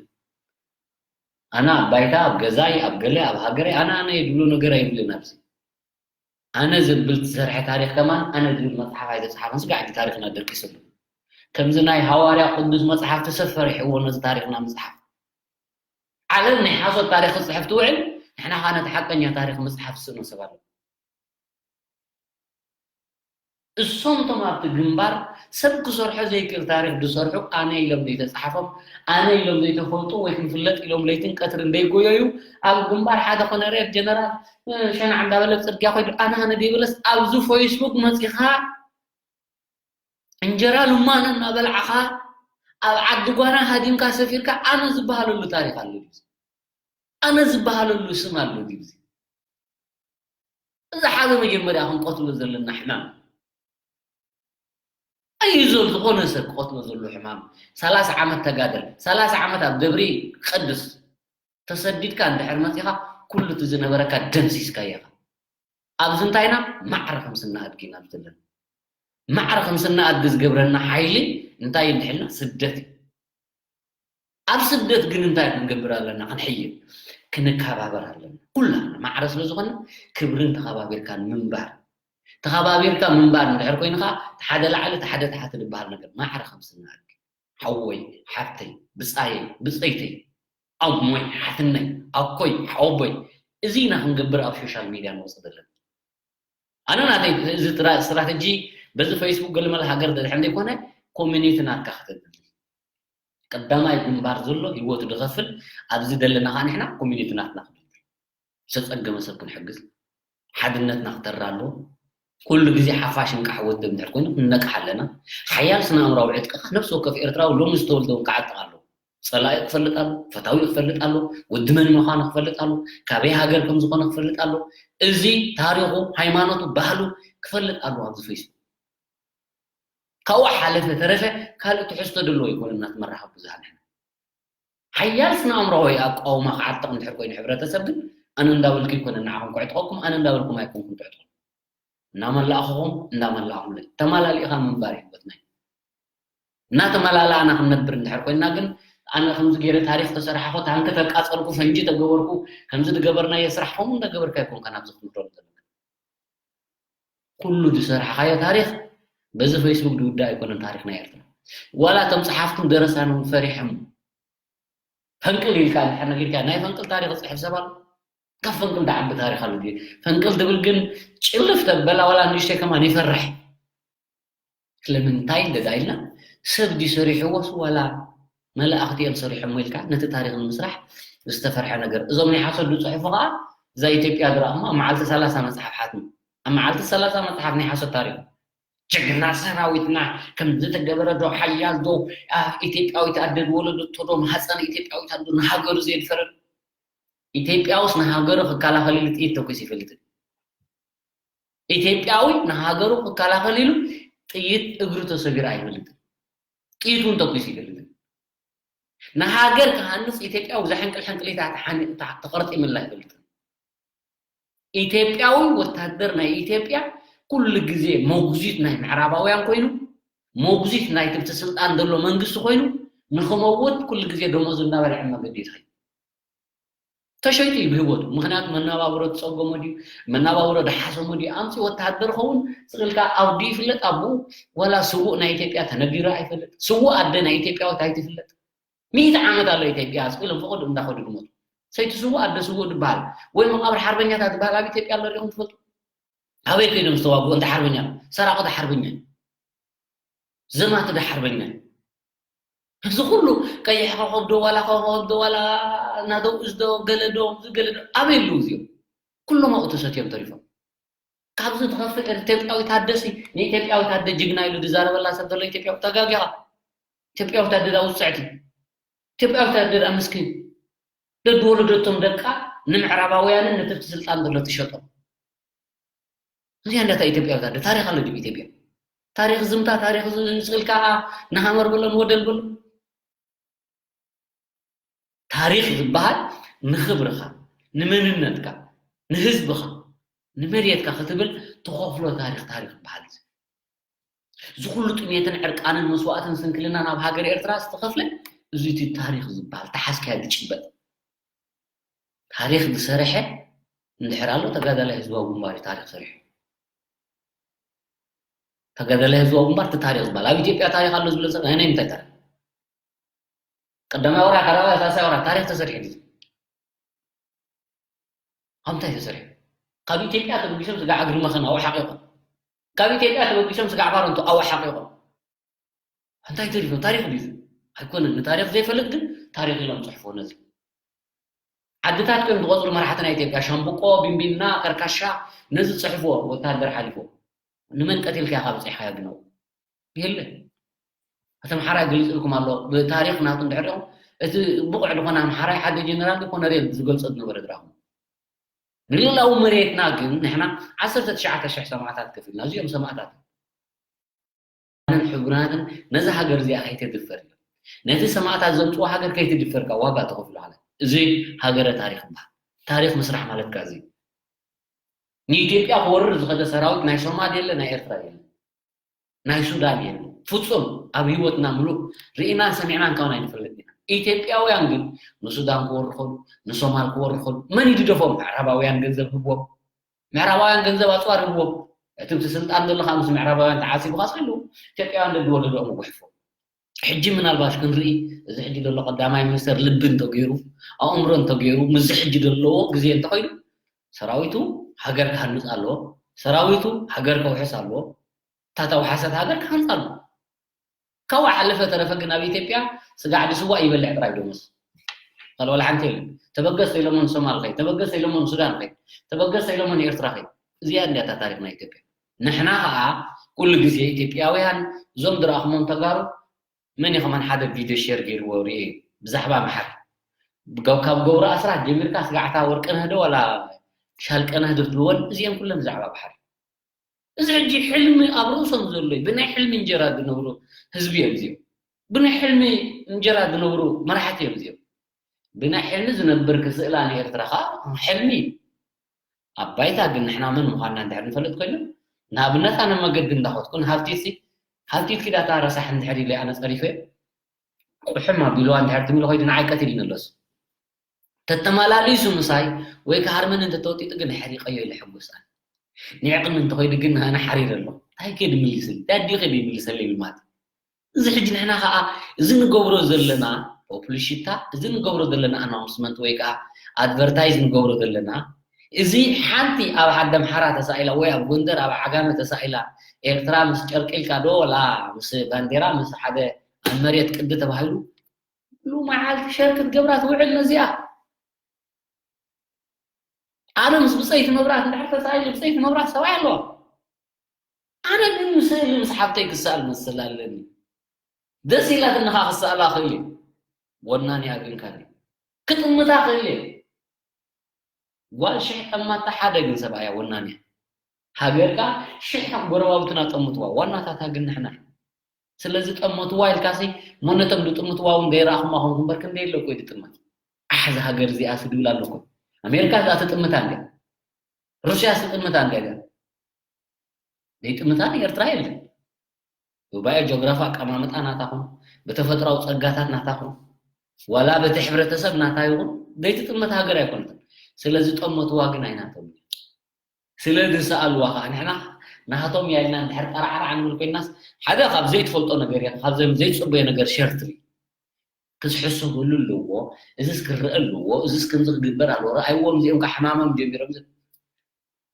ኣነ ኣብ ባይታ ኣብ ገዛይ ኣብ ገለ ኣብ ሃገረይ ኣነ ኣነ የድብሎ ነገር ኣይብልን ኣብዚ ኣነ ዝብል ዝሰርሐ ታሪኽ ከማን ኣነ ዝብል መፅሓፍ ኣይተፅሓፈን ስጋዕ እቲ ታሪኽና ደቂስሉ ከምዚ ናይ ሃዋርያ ቅዱስ መፅሓፍ ተሰፈሪሕዎ ነዚ ታሪኽና ምፅሓፍ ዓለም ናይ ሓሶት ታሪኽ ክፅሕፍ ትውዕል ንሕና ከዓ ነቲ ሓቀኛ ታሪኽ ምፅሓፍ ዝስእኖ ሰብ ኣሎ እሶም እቶም ኣብቲ ግንባር ሰብ ክሰርሖ ዘይክእል ታሪኽ ዝሰርሑ ኣነ ኢሎም ዘይተፃሓፎም ኣነ ኢሎም ዘይተፈልጡ ወይ ክንፍለጥ ኢሎም ለይትን ቀትርን ዘይጎየዩ ኣብ ግንባር ሓደ ኮነሬል ጀነራል ሸናዕ እንዳበለ ብፅርግያ ኮይዱ ኣነ ኣነ ዘይበለስ ኣብዚ ፌስቡክ መፂኻ እንጀራ ልማኖ እናበላዕኻ ኣብ ዓዲ ጓና ሃዲምካ ሰፊርካ ኣነ ዝበሃለሉ ታሪኽ ኣሎ ኣነ ዝበሃለሉ ስም ኣሎ ድዩ እዚ ሓደ መጀመርያ ክንቀትሎ ዘለና ሕማም እዩ ዘሎ ዝኾነ ሰብ ክቐትሎ ዘሎ ሕማም ሰላሳ ዓመት ተጋደል ሰላሳ ዓመት ኣብ ደብሪ ቀድስ ተሰዲድካ እንድሕር መፂኻ ኩሉ እቲ ዝነበረካ ደምሲስካ ኢኻ ኣብዚ እንታይና ማዕረ ከም ስናኣድግ ኢና ዘለና ማዕረ ከም ስናኣድግ ዝገብረና ሓይሊ እንታይ እንድሕልና ስደት እዩ ኣብ ስደት ግን እንታይ ክንገብር ኣለና ክንሕይል ክንከባበር ኣለና ኩላና ማዕረ ስለ ዝኾነ ክብርን ተኸባቢርካን ምንባር ተኸባቢርካ ምንባር እንድሕር ኮይኑ ከዓ ሓደ ላዕሊ ሓደ ታሕቲ ዝበሃል ነገር ማዕረ ከም ስናድግ ሓወይ ሓፍተይ ብፃየይ ብፀይተይ ኣሞይ ሓትነይ ኣኮይ ሓወቦይ እዚ ኢና ክንገብር ኣብ ሶሻል ሚድያ ንወፅእ ዘለና ኣነ ናተይ እዚ ስትራተጂ በዚ ፌስቡክ ገለመለ ሃገር ደድሕን ዘይኮነ ኮሚኒቲ ናትካ ከተድሊ ቀዳማይ ግንባር ዘሎ ህይወቱ ዝኸፍል ኣብዚ ዘለና ከዓ ንሕና ኮሚኒቲ ናትና ክድልድል ዝተፀገመ ሰብ ክንሕግዝ ሓድነትና ክተራ ኣለዎ ኩሉ ግዜ ሓፋሽ እንቃሕ ወደብ እንድሕር ኮይኑ ክንነቅሕ ኣለና ሓያል ስነ ኣእምራዊ ዕጥቅኻ ነብሲ ወከፍ ኤርትራዊ ሎሚ ዝተወልደ እውን ክዓጥቕ ኣለዎ ጸላኢ ክፈልጥ ኣሎ፣ ፈታዊ ክፈልጥ ኣሎ፣ ወዲ መን ምዃኑ ክፈልጥ ኣሎ፣ ካበይ ሃገር ከም ዝኾነ ክፈልጥ ኣሎ፣ እዚ ታሪኹ፣ ሃይማኖቱ፣ ባህሉ ክፈልጥ ኣሎ ኣብዚ ፌስቡክ። ካብኡ ሓለፈ ተረፈ ካልእ ትሕዝቶ ዘለዎ ኣይኮነን ናቲ መራኸቢ ብዙሃን ንሕና። ሓያል ስነ ኣእምሮኣዊ ኣቃውማ ክዓጥቕ እንድሕር ኮይኑ ሕብረተሰብ ግን ኣነ እንዳበልኩ ኣይኮነን ንዓኹም ክዕጥቐኩም፣ ኣነ እንዳበልኩም ኣይኮንኩን ትዕጥቑ። እናመላእኹኹም እንዳመላእኹምለይ ተመላሊእኻ ምንባር እዩ ህይወትና እዩ። እናተመላላእና ክንነብር እንድሕር ኮይንና ግን ኣነ ከምዚ ገይረ ታሪኽ ተሰራሕኹ ታንኪ ተቃጸልኩ ፈንጂ ተገበርኩ ከምዚ ዝገበርናዮ ስራሕ ከምኡ እንዳገበርካ ኣይኮንካ ናብዚ ክትምረሉ ዘለካ ኩሉ ዝሰራሕኻዮ ታሪኽ በዚ ፌስቡክ ዝውዳእ ኣይኮነን ታሪኽ ናይ ኤርትራ ዋላ እቶም ጸሓፍትን ደረሳንን ፈሪሖም ፈንቅል ኢልካ እንድሕር ነጊርካ ናይ ፈንቅል ታሪኽ ዝጽሕፍ ሰብ ኣሎ ካብ ፈንቅል ዝዓቢ ታሪኽ ኣሎ ድዩ ፈንቅል ትብል ግን ጭልፍ ተበላ ዋላ ንእሽተይ ከማን ይፈርሕ ስለምንታይ እንደ ኢልና ሰብ ድዩ ሰሪሕዎስ ዋላ መላእኽቲ እዮም ሰሪሖሞ ኢልካ ነቲ ታሪኽ ንምስራሕ ዝተፈርሐ ነገር። እዞም ናይ ሓሶት ዝፅሕፉ ከዓ እዛ ኢትዮጵያ ዝረኣኹማ ኣብ መዓልቲ ሰላሳ መፅሓፍ ሓትሙ። ኣብ መዓልቲ ሰላሳ መፅሓፍ ናይ ሓሶት ታሪኽ። ጀግና ሰራዊትና ከም ዝተገበረ ዶ ሓያል ዶ ኢትዮጵያዊት ኣደ ዝወለደቶ ዶ ማህፀን ኢትዮጵያዊት ኣደ ንሃገሩ ዘየድፈረ ኢትዮጵያ ውስጥ ንሃገሩ ክከላኸል ኢሉ ጥይት ተኩስ ይፈልጥን። ኢትዮጵያዊ ንሃገሩ ክከላኸል ኢሉ ጥይት እግሩ ተሰቢሩ ኣይፈልጥን። ጥይት እውን ተኩስ ይፈልጥን። ንሃገር ክሃንፅ ኢትዮጵያ ብዙሕ ሕንቅል ሕንቅሊታት ተሓኒቕታ ተቐርጢምላ ይፈልጥን። ኢትዮጵያዊ ወታደር ናይ ኢትዮጵያ ኩሉ ግዜ መጉዚት ናይ ምዕራባውያን ኮይኑ መጉዚት ናይ ትብቲ ስልጣን ዘሎ መንግስቲ ኮይኑ ንክመውት ኩሉ ግዜ ደሞዙ እናበልዐ መገዲ ይትኸይ ተሸይጡ እዩ ብህይወቱ። ምክንያቱ መናባብሮ ዝፀገሞ ድዩ መናባብሮ ድሓሰሞ ድዩ ኣምፂ ወታደር ኸውን ስቕልካ ኣብዱ ይፍለጥ ኣብኡ ወላ ስዉእ ናይ ኢትዮጵያ ተነጊሩ ኣይፈልጥ። ስዉእ ኣደ ናይ ኢትዮጵያ ወታይት ይፍለጥ። ሚእቲ ዓመት ኣሎ ኢትዮጵያ ስቕ ኢሎም ፈቐዱ እንዳኸዱ ድሞቱ። ሰይቲ ስዉእ ኣደ ስዉእ ዝበሃል ወይ መቃብር ሓርበኛታት ዝበሃል ኣብ ኢትዮጵያ ኣሎ ሪኹም ትፈልጡ? ኣበይ ከይዶም ዝተዋግኡ እንተ ሓርበኛ ሰራቂ ዶ ሓርበኛ ዘማቲ ዶ ሓርበኛ እዚ ኩሉ ቀይሕ ኮኸብ ዶ ዋላ ኮኸብ ዶ ዋላ ናደው እዝዶ ገለዶ ዝገለዶ ኣበይ ኣለዉ እዚኦም ኩሎም ኣብኡ ተሰትዮም ተሪፎም ካብዚ ትኸፍእ ኢትዮጵያዊ ታደሲ ንኢትዮጵያዊ ታደ ጅግና ኢሉ ዝዛረበላ ሰብ ዘሎ ኢትዮጵያዊ ተጋጊኻ ኢትዮጵያዊ ታደ ዳ ውፅዕቲ ኢትዮጵያዊ ታደ ዳ ምስኪን ደድወለደቶም ደቃ ንምዕራባውያንን ነትብቲ ስልጣን ዘሎ ትሸጦም እዚኣ እንዳታ ኢትዮጵያ ወታደ ታሪኽ ኣሎ ድብ ኢትዮጵያ ታሪኽ ዝምታ ታሪኽ ስልካ ንሃመር ብሎ ንወደል ብሎ ታሪኽ ዝበሃል ንኽብርኻ ንመንነትካ ንህዝብኻ ንመሬትካ ክትብል ትኸፍሎ ታሪኽ ታሪኽ ይበሃል እዚ ኩሉ ጥሜትን ዕርቃንን መስዋእትን ስንክልናን ኣብ ሃገር ኤርትራ ዝተኸፍለ እዚ እቲ ታሪኽ ዝበሃል ተሓዝካያ ዝጭበጥ ታሪኽ ዝሰርሐ እንድሕር ኣሎ ተጋዳላይ ህዝባዊ ግንባር እዩ ታሪኽ ሰሪሑ ተጋዳላይ ህዝባዊ ግንባር እቲ ታሪኽ ዝበሃል ኣብ ኢትዮጵያ ታሪኽ ኣሎ ዝብሎ ሰብ ናይ ምንታይ ታሪኽ ቀዳማይ ወራ ካልኣዋይ ሳልሳይ ወራ ታሪኽ ተሰሪሑ ድዩ ካብ እንታይ ተሰሪሑ ካብ ኢትዮጵያ ተበጊሶም ስጋዕ እግሪ መኸን ኣወሓቂቖም ካብ ኢትዮጵያ ተበጊሶም ስጋዕ ባረንቱ ኣወሓቂቖም እንታይ ተሪፎም ታሪኽ ድዩ ኣይኮነን ንታሪኽ ዘይፈልጥ ግን ታሪኽ ኢሎም ፅሕፎ ነዚ ዓድታት ከም ዝቆፅሩ መራሕቲ ናይ ኢትዮጵያ ሻምብቆ ቢምቢና ከርካሻ ነዚ ፅሕፎ ወታደር ሓሊፎ ንመን ቀቲልካ ኢኻ ብፅሕኻ ግነው የለ እቲ ኣምሓራይ ገሊፅልኩም ኣሎ ብታሪኽ ናቱ እንድሕር ዲኹም እቲ ብቑዕ ዝኾነ ኣምሓራይ ሓደ ጀነራል ኮነሬል ዝገልፆ ዝነበረ ድራኹም ንልእላዊ መሬትና ግን ንሕና ዓሰርተ ትሽዓተ ሽሕ ሰማዕታት ከፊልና እዚኦም ሰማዕታት ሕቡናትን ነዛ ሃገር እዚኣ ከይትድፈር ኢሎም ነቲ ሰማዕታት ዘምፅዎ ሃገር ከይትድፈርካ ዋጋ ተኸፍሉ ኣለ እዚ ሃገረ ታሪክ ይበሃል ታሪክ ምስራሕ ማለት ካ እዚ ንኢትዮጵያ ክወርር ዝኸደ ሰራዊት ናይ ሶማል የለ ናይ ኤርትራ የለ ናይ ሱዳን የለ ፍፁም ኣብ ህይወትና ምሉእ ርኢናን ሰሚዕናን ካውን ኣይንፈልጥ ኢና ኢትዮጵያውያን ግን ንሱዳን ክወሩ ከሉ ንሶማል ክወሩ ከሉ መን ይድደፎም ምዕራባውያን ገንዘብ ህቦም ምዕራባውያን ገንዘብ ኣፅዋር ህቦም እቲ ብቲ ስልጣን ዘሎ ከዓ ምስ ምዕራባውያን ተዓሲቡ ካስ ከሉ ኢትዮጵያውያን ደድወለዶኦም ይጉሕፎም ሕጂ ምናልባሽ ክንርኢ እዚ ሕጂ ዘሎ ቀዳማይ ሚኒስተር ልቢ እንተገይሩ ኣእምሮ እንተገይሩ ምስዚ ሕጂ ዘለዎ ግዜ እንተኸይዱ ሰራዊቱ ሃገር ክሃንፅ ኣለዎ ሰራዊቱ ሃገር ከውሕስ ኣለዎ እታ ተውሓሰት ሃገር ክሃንፅ ኣለዎ ካብ ሓለፈ ተረፈ ግን ኣብ ኢትዮጵያ ስጋዕ ድስዋ ይበልዕ ጥራይ ዶመስ ካልእ ወላ ሓንቲ የለን ተበገስ ኢሎሞ ንሶማል ከይ ተበገስ ኢሎሞ ንሱዳን ከይ ተበገስ ኢሎሞ ንኤርትራ ከይ እዚኣ እንዲያ እታ ታሪክ ናይ ኢትዮጵያ ንሕና ከዓ ኩሉ ግዜ ኢትዮጵያውያን እዞም ዝረኣኹሞም ተጋሩ መን እዩ ከማን ሓደ ቪድዮ ሼር ገይርዎ ርኤ ብዛዕባ ምሓር ካብ ገብሩ ኣስራት ጀሚርካ ስጋዕታ ወርቅነህ ዶ ዋላ ሻልቀነህ ዶ ትብልወን እዚአን ኩለን ብዛዕባ ባሕሪ እዚ ሕጂ ሕልሚ ኣብ ርእሶም ዘሎ ብናይ ሕልሚ እንጀራ ዝነብሩ ህዝቢ እዮም እዚኦም ብናይ ሕልሚ እንጀራ ዝነብሩ መራሕቲ እዮም እዚኦም ብናይ ሕልሚ ዝነብር ክስእላ ንኤርትራ ከዓ ሕልሚ ኣብ ባይታ ግን ንሕና መን ምዃንና እንድሕር ንፈልጥ ኮይኑ ንኣብነት ኣነ መገዲ እንዳኸትኩ ንሃብቲት ሃብቲት ኪዳታ ረሳሕ እንድሕር ኢለ ኣነ ፀሪፈ ቁሕም ኣቢልዋ እንድሕር ትም ኢሉ ኮይዱ ንዓይ ቀቲል ይነለሱ ተተመላሊሱ ምሳይ ወይ ከሃርመኒ እንተተወጢጡ ግን ሕሪቀዮ ኢለ ሕጉስ ኣነ ንዕቕኒ እንተኾይዱ ግን ኣነ ሓሪረ ኣሎ እንታይ ከይድ ምልስል እንታይ ኣዲኡ ከይድ ይምልሰለይ ኢሉ ማለት እዚ ሕጂ ንሕና ከዓ እዚ ንገብሮ ዘለና ፖፕሊሽታ እዚ ንገብሮ ዘለና ኣናውንስመንት ወይ ከዓ ኣድቨርታይዝ ንገብሮ ዘለና እዚ ሓንቲ ኣብ ዓዲ ኣምሓራ ተሳኢላ ወይ ኣብ ጎንደር ኣብ ዓጋመ ተሳኢላ ኤርትራ ምስ ጨርቂልካ ዶ ወላ ምስ ባንዴራ ምስ ሓደ ኣብ መሬት ቅዲ ተባሂሉ ኩሉ መዓልቲ ሸር ክትገብራ ትውዕል ነዚኣ። ኣነ ምስ ብፀይቲ መብራት እንድሕር ተሳኢሉ ብፀይቲ መብራት ሰብኣይ ኣለዋ። ኣነ ግን ምስእሊ ምስ ሓብተይ ክሰኣል መስል ኣለኒ። ደስ ኢላትኒ ከዓ ክሰኣላ ክእል እየ። ወናንያ ግን ካኒ ክጥምታ ክእል እየ። ጓል ሽሕ ጠማታ ሓደ ግን ሰብኣያ ወናንያ። ሃገርካ ሽሕ ጎረባብትና ጠምትዋ ዋናታታ ግን ንሕና። ስለዚ ጠመትዋ ኢልካሲ ሞነቶም ዝጥምትዋ እውን ዘይረኣኹማ ኾንኩ እምበር ክንደይ ኣለኮ ዝጥመት። ኣሕ እዛ ሃገር እዚኣ ስድብል ኣለኮ። ኣሜሪካ እዛ ትጥምታ እንድያ። ሩስያ ትጥምታ እንድያ። ዘይጥምታ ኤርትራ የለን። ብባዮ ጆግራፊ ኣቀማምጣ ናታኹም፣ ብተፈጥራዊ ጸጋታት ናታኹም፣ ዋላ በቲ ሕብረተሰብ ናታ ይኹን ዘይትጥመት ሃገር ኣይኮነትን። ስለዚ ጠመትዋ ግን ኣይናቶም። ስለ ዝሰኣልዋ ከዓ ንሕና ናቶም እያ ኢልና እንድሕር ጠራዕራዕ ንብል ኮይናስ ሓደ ካብ ዘይትፈልጦ ነገር እያ ካብ ዘም ዘይትጽበዮ ነገር ሸር ትብል። ክስሕሰበሉ ኣለዎ። እዚስ ክረአ ኣለዎ። እዚስ ከምዚ ክግበር ኣለዎ። ረኣይዎም እዚኦም ከዓ ሕማሞም ጀሚሮም።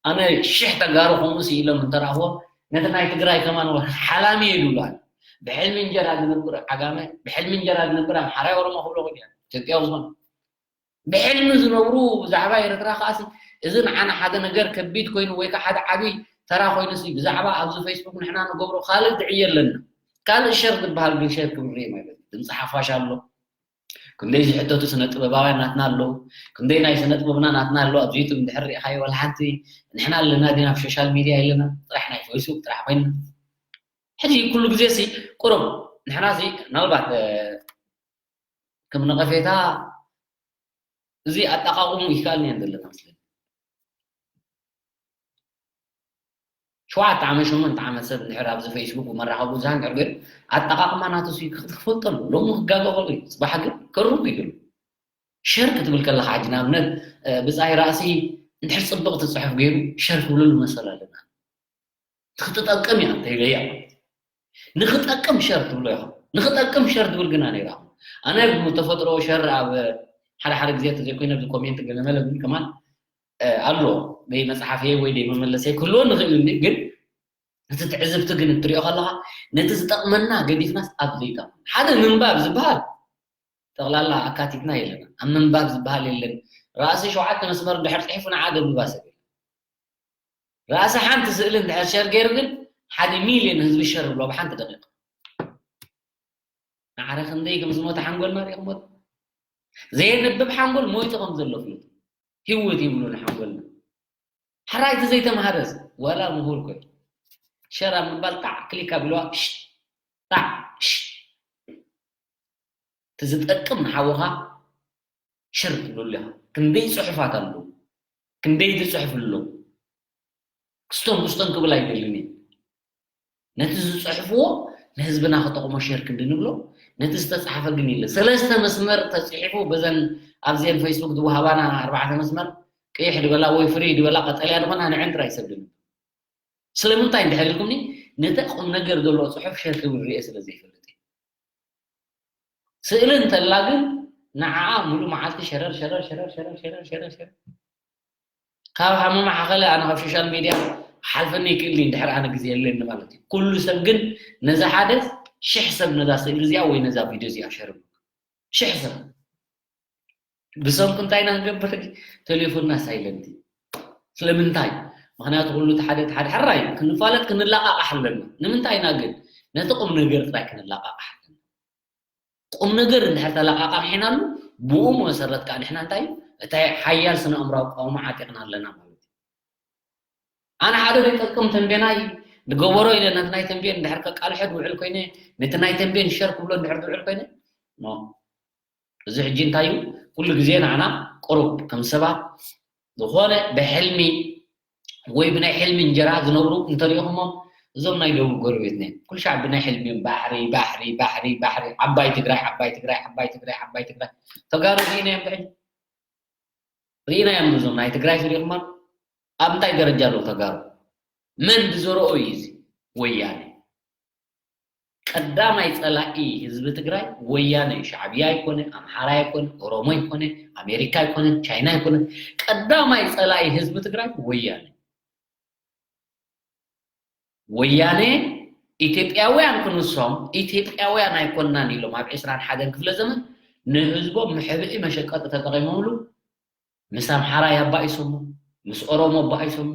ኣነ ሽሕ ተጋሩ ከምኡ ስኢሎም እንተረኣኽዎም ነቲ ናይ ትግራይ ከማን ሓላሚ እየ ዝብሉ ኣነ። ብሕልሚ እንጀራ ዝነብር ዓጋመ ብሕልሚ እንጀራ ዝነብር ኣምሓራይ ኦሮሞ ክብሎ ክእል ኢትዮጵያዊ ዝኾነ ብሕልሚ ዝነብሩ ብዛዕባ ኤርትራ ከዓሲ እዚ ንዓና ሓደ ነገር ከቢድ ኮይኑ ወይ ከዓ ሓደ ዓብይ ተራ ኮይኑሲ ብዛዕባ ኣብዚ ፌስቡክ ንሕና ንገብሮ ካልእ ድዕዮ ኣለና። ካልእ ሸር ዝበሃል ግን ሸር ክብሪ ማለት እዩ። ድምፂ ሓፋሽ ኣሎ። ክንደይ ዝሕተቱ ስነ ጥበባውያን ናትና ኣለዉ። ክንደይ ናይ ስነ ጥበብና ናትና ኣለዉ። ኣብዚ ዩቱብ እንድሕር ሪኢኻዮ ዋላ ሓንቲ ንሕና ኣለና ዲና ኣብ ሶሻል ሚድያ የለና። ጥራሕ ናይ ፌስቡክ ጥራሕ ኮይና ሕጂ ኩሉ ግዜ ሲ ቁሩብ ንሕና ሲ ምናልባት ከም ነቐፌታ እዚ ኣጠቓቕሙ ይከኣል እየን ዘለና መስለኒ። ሸውዓተ ዓመት ሸሞንተ ዓመት ሰብ እንድሕር ኣብዚ ፌስቡክ መራኸቢ ብዙሃን እንድሕር ገይሩ ኣጠቓቕማ ናቱ ሲ ክፈልጦ ኣለዎ። ሎሚ ክጋገ ከሎ እዩ። ጽባሕ ግን ከሩብ ይግሉ። ሸር ክትብል ከለኻ ሕጂ ንኣብነት ብጻይ ራእሲ እንድሕር ጽብቕ ትጽሕፍ ገይሩ ሸር ክብለሉ መሰል ኣለና። ክትጠቅም እያ እንተኢለያ ንክጠቅም ሸር ትብሎ ኢኻ። ንክጠቅም ሸር ትብል ግን ኣነ ይረኣኹ። ኣነ ብተፈጥሮ ሸር ኣብ ሓደ ሓደ ግዜ ተዘይኮይነ ኣብዚ ኮሜንት ገለመለ ግን ከማን ኣሎ ወይ መፅሓፈይ ወይ ደይ መመለሰይ ክህልዎ ንኽእል እንዲ ግን እቲ ትዕዝብቲ ግን እትሪኦ ከለኻ ነቲ ዝጠቕመና ገዲፍናስ ኣብ ዘይጠቕም ሓደ ምንባብ ዝበሃል ጠቕላላ ኣካቲትና የለና ኣብ ምንባብ ዝበሃል የለን ራእሲ ሸውዓተ መስመር ድሕር ፅሒፉ ንዓ ደንብባ ሰብ የለን ራእሲ ሓንቲ ስእሊ እንድሕር ሸር ገይሩ ግን ሓደ ሚልዮን ህዝቢ ሸር ብሎ ብሓንቲ ደቂቕ ማዕረ ክንደይ ከም ዝሞተ ሓንጎልና ሪኢኹሞ ዶ? ዘየንብብ ሓንጎል ሞይቱ ከም ዘሎ ፍሉጥ። ህይወት ይብሉ ንሓንጎልና። ሕራይ እቲ ዘይተምሃረስ ዋላ ምሁር ኮይ ሸር ኣብ ምባል ጣዕ ክሊክ ኣቢልዋ ሽጥ ጣዕ ሽጥ እቲ ዝጠቅም ንሓውኻ ሽር ትብለሉ ኢኻ። ክንደይ ጽሑፋት ኣለዉ፣ ክንደይ ዝጽሕፍ ኣሎ። ክስቶን ክስቶን ክብል ኣይደልን እየ። ነቲ ዝጽሕፍዎ ንህዝብና ክጠቕሞ ሸር ክንዲ ንብሎ፣ ነቲ ዝተጻሕፈ ግን የለን። ሰለስተ መስመር ተጽሒፉ በዘን ኣብዘን ፌስቡክ ዝወሃባና ኣርባዕተ መስመር ቅይሕ ድበላ ወይ ፍሪ ድበላ ቀጠልያ ዝኾና ንዕን ጥራይ ሰብ ድንብ። ስለምንታይ እንድሕር ኢልኩምኒ ነቲ ቁም ነገር ዘለዎ ጽሑፍ ሸር ክብል ርኤ ስለ ዘይፈልጥ እዩ። ስእሊ እንተላ ግን ንዓኣ ሙሉእ መዓልቲ ሸረር ሸረር ሸረር ሸረር ሸረር ሸረር ሸረር ካብ ሃመማ ሓኸለ ኣነ ካብ ሶሻል ሚድያ ክሓልፈኒ ይክእል ድዩ እንድሕር ኣነ ግዜ የለኒ ማለት እዩ ኩሉ ሰብ ግን ነዛ ሓደ ሽሕ ሰብ ነዛ ስእሊ እዚኣ ወይ ነዛ ቪድዮ እዚኣ ሸር ሽሕ ሰብ ብሰንኩ እንታይ ኢና ንገብር ቴሌፎንና ሳይለንት እዩ ስለምንታይ ምክንያቱ ኩሉ ሓደ ሓደ ሕራይ ክንፋለጥ ክንላቃቃሕ ኣለና ንምንታይ ኢና ግን ነቲ ቁም ነገር ጥራይ ክንላቃቃሕ ኣለና ቁም ነገር እንድሕር ተለቃቃቂሕናሉ ብኡ መሰረት ከዓ ንሕና እንታይ እዩ እታይ ሓያል ስነ ኣእምራዊ ቃውሞ ዓጢቕና ኣለና ማለት እዩ ኣነ ሓደ ዘይጠቅም ተንቤናይ ንገበሮ ኢለ ነቲ ናይ ተንቤን እንድሕር ከቃልሐ ዝውዕል ኮይነ ነቲ ናይ ተንቤን ሸር ክብሎ እንድሕር ዝውዕል ኮይነ እዚ ሕጂ እንታይ እዩ ኩሉ ግዜ ንዓና ቁሩብ ከም ሰባት ዝኾነ ብሕልሚ ወይ ብናይ ሕልሚ እንጀራ ዝነብሩ እንተሪኢኹሞም እዞም ናይ ደቡብ ጎረቤትና እዮም። ኩሉ ሻዕ ብናይ ሕልሚ እዮም ባሕሪ ባሕሪ ባሕሪ ባሕሪ ዓባይ ትግራይ ዓባይ ትግራይ ዓባይ ትግራይ ዓባይ ትግራይ ተጋሩ ርኢናዮም ብሕጂ ርኢናዮም እዞም ናይ ትግራይ ሪኢኹማ ኣብ እንታይ ደረጃ ኣለዉ ተጋሩ መን ብዘረኦ እዩ እዚ ወያነ ቀዳማይ ፀላኢ ህዝቢ ትግራይ ወያነ እዩ። ሻዕብያ ኣይኮነ፣ ኣምሓራ ኣይኮነ፣ ኦሮሞ ኣይኮነ፣ ኣሜሪካ ኣይኮነ፣ ቻይና ኣይኮነ። ቀዳማይ ፀላኢ ህዝቢ ትግራይ ወያነ። ወያነ ኢትዮጵያውያን ክንሶም ኢትዮጵያውያን ኣይኮናን ኢሎም ኣብ ዕስራን ሓደን ክፍለ ዘመን ንህዝቦም መሕብኢ መሸቀጢ ተጠቒሞምሉ፣ ምስ ኣምሓራ ኣባኢሶሞ፣ ምስ ኦሮሞ ኣባኢሶሞ፣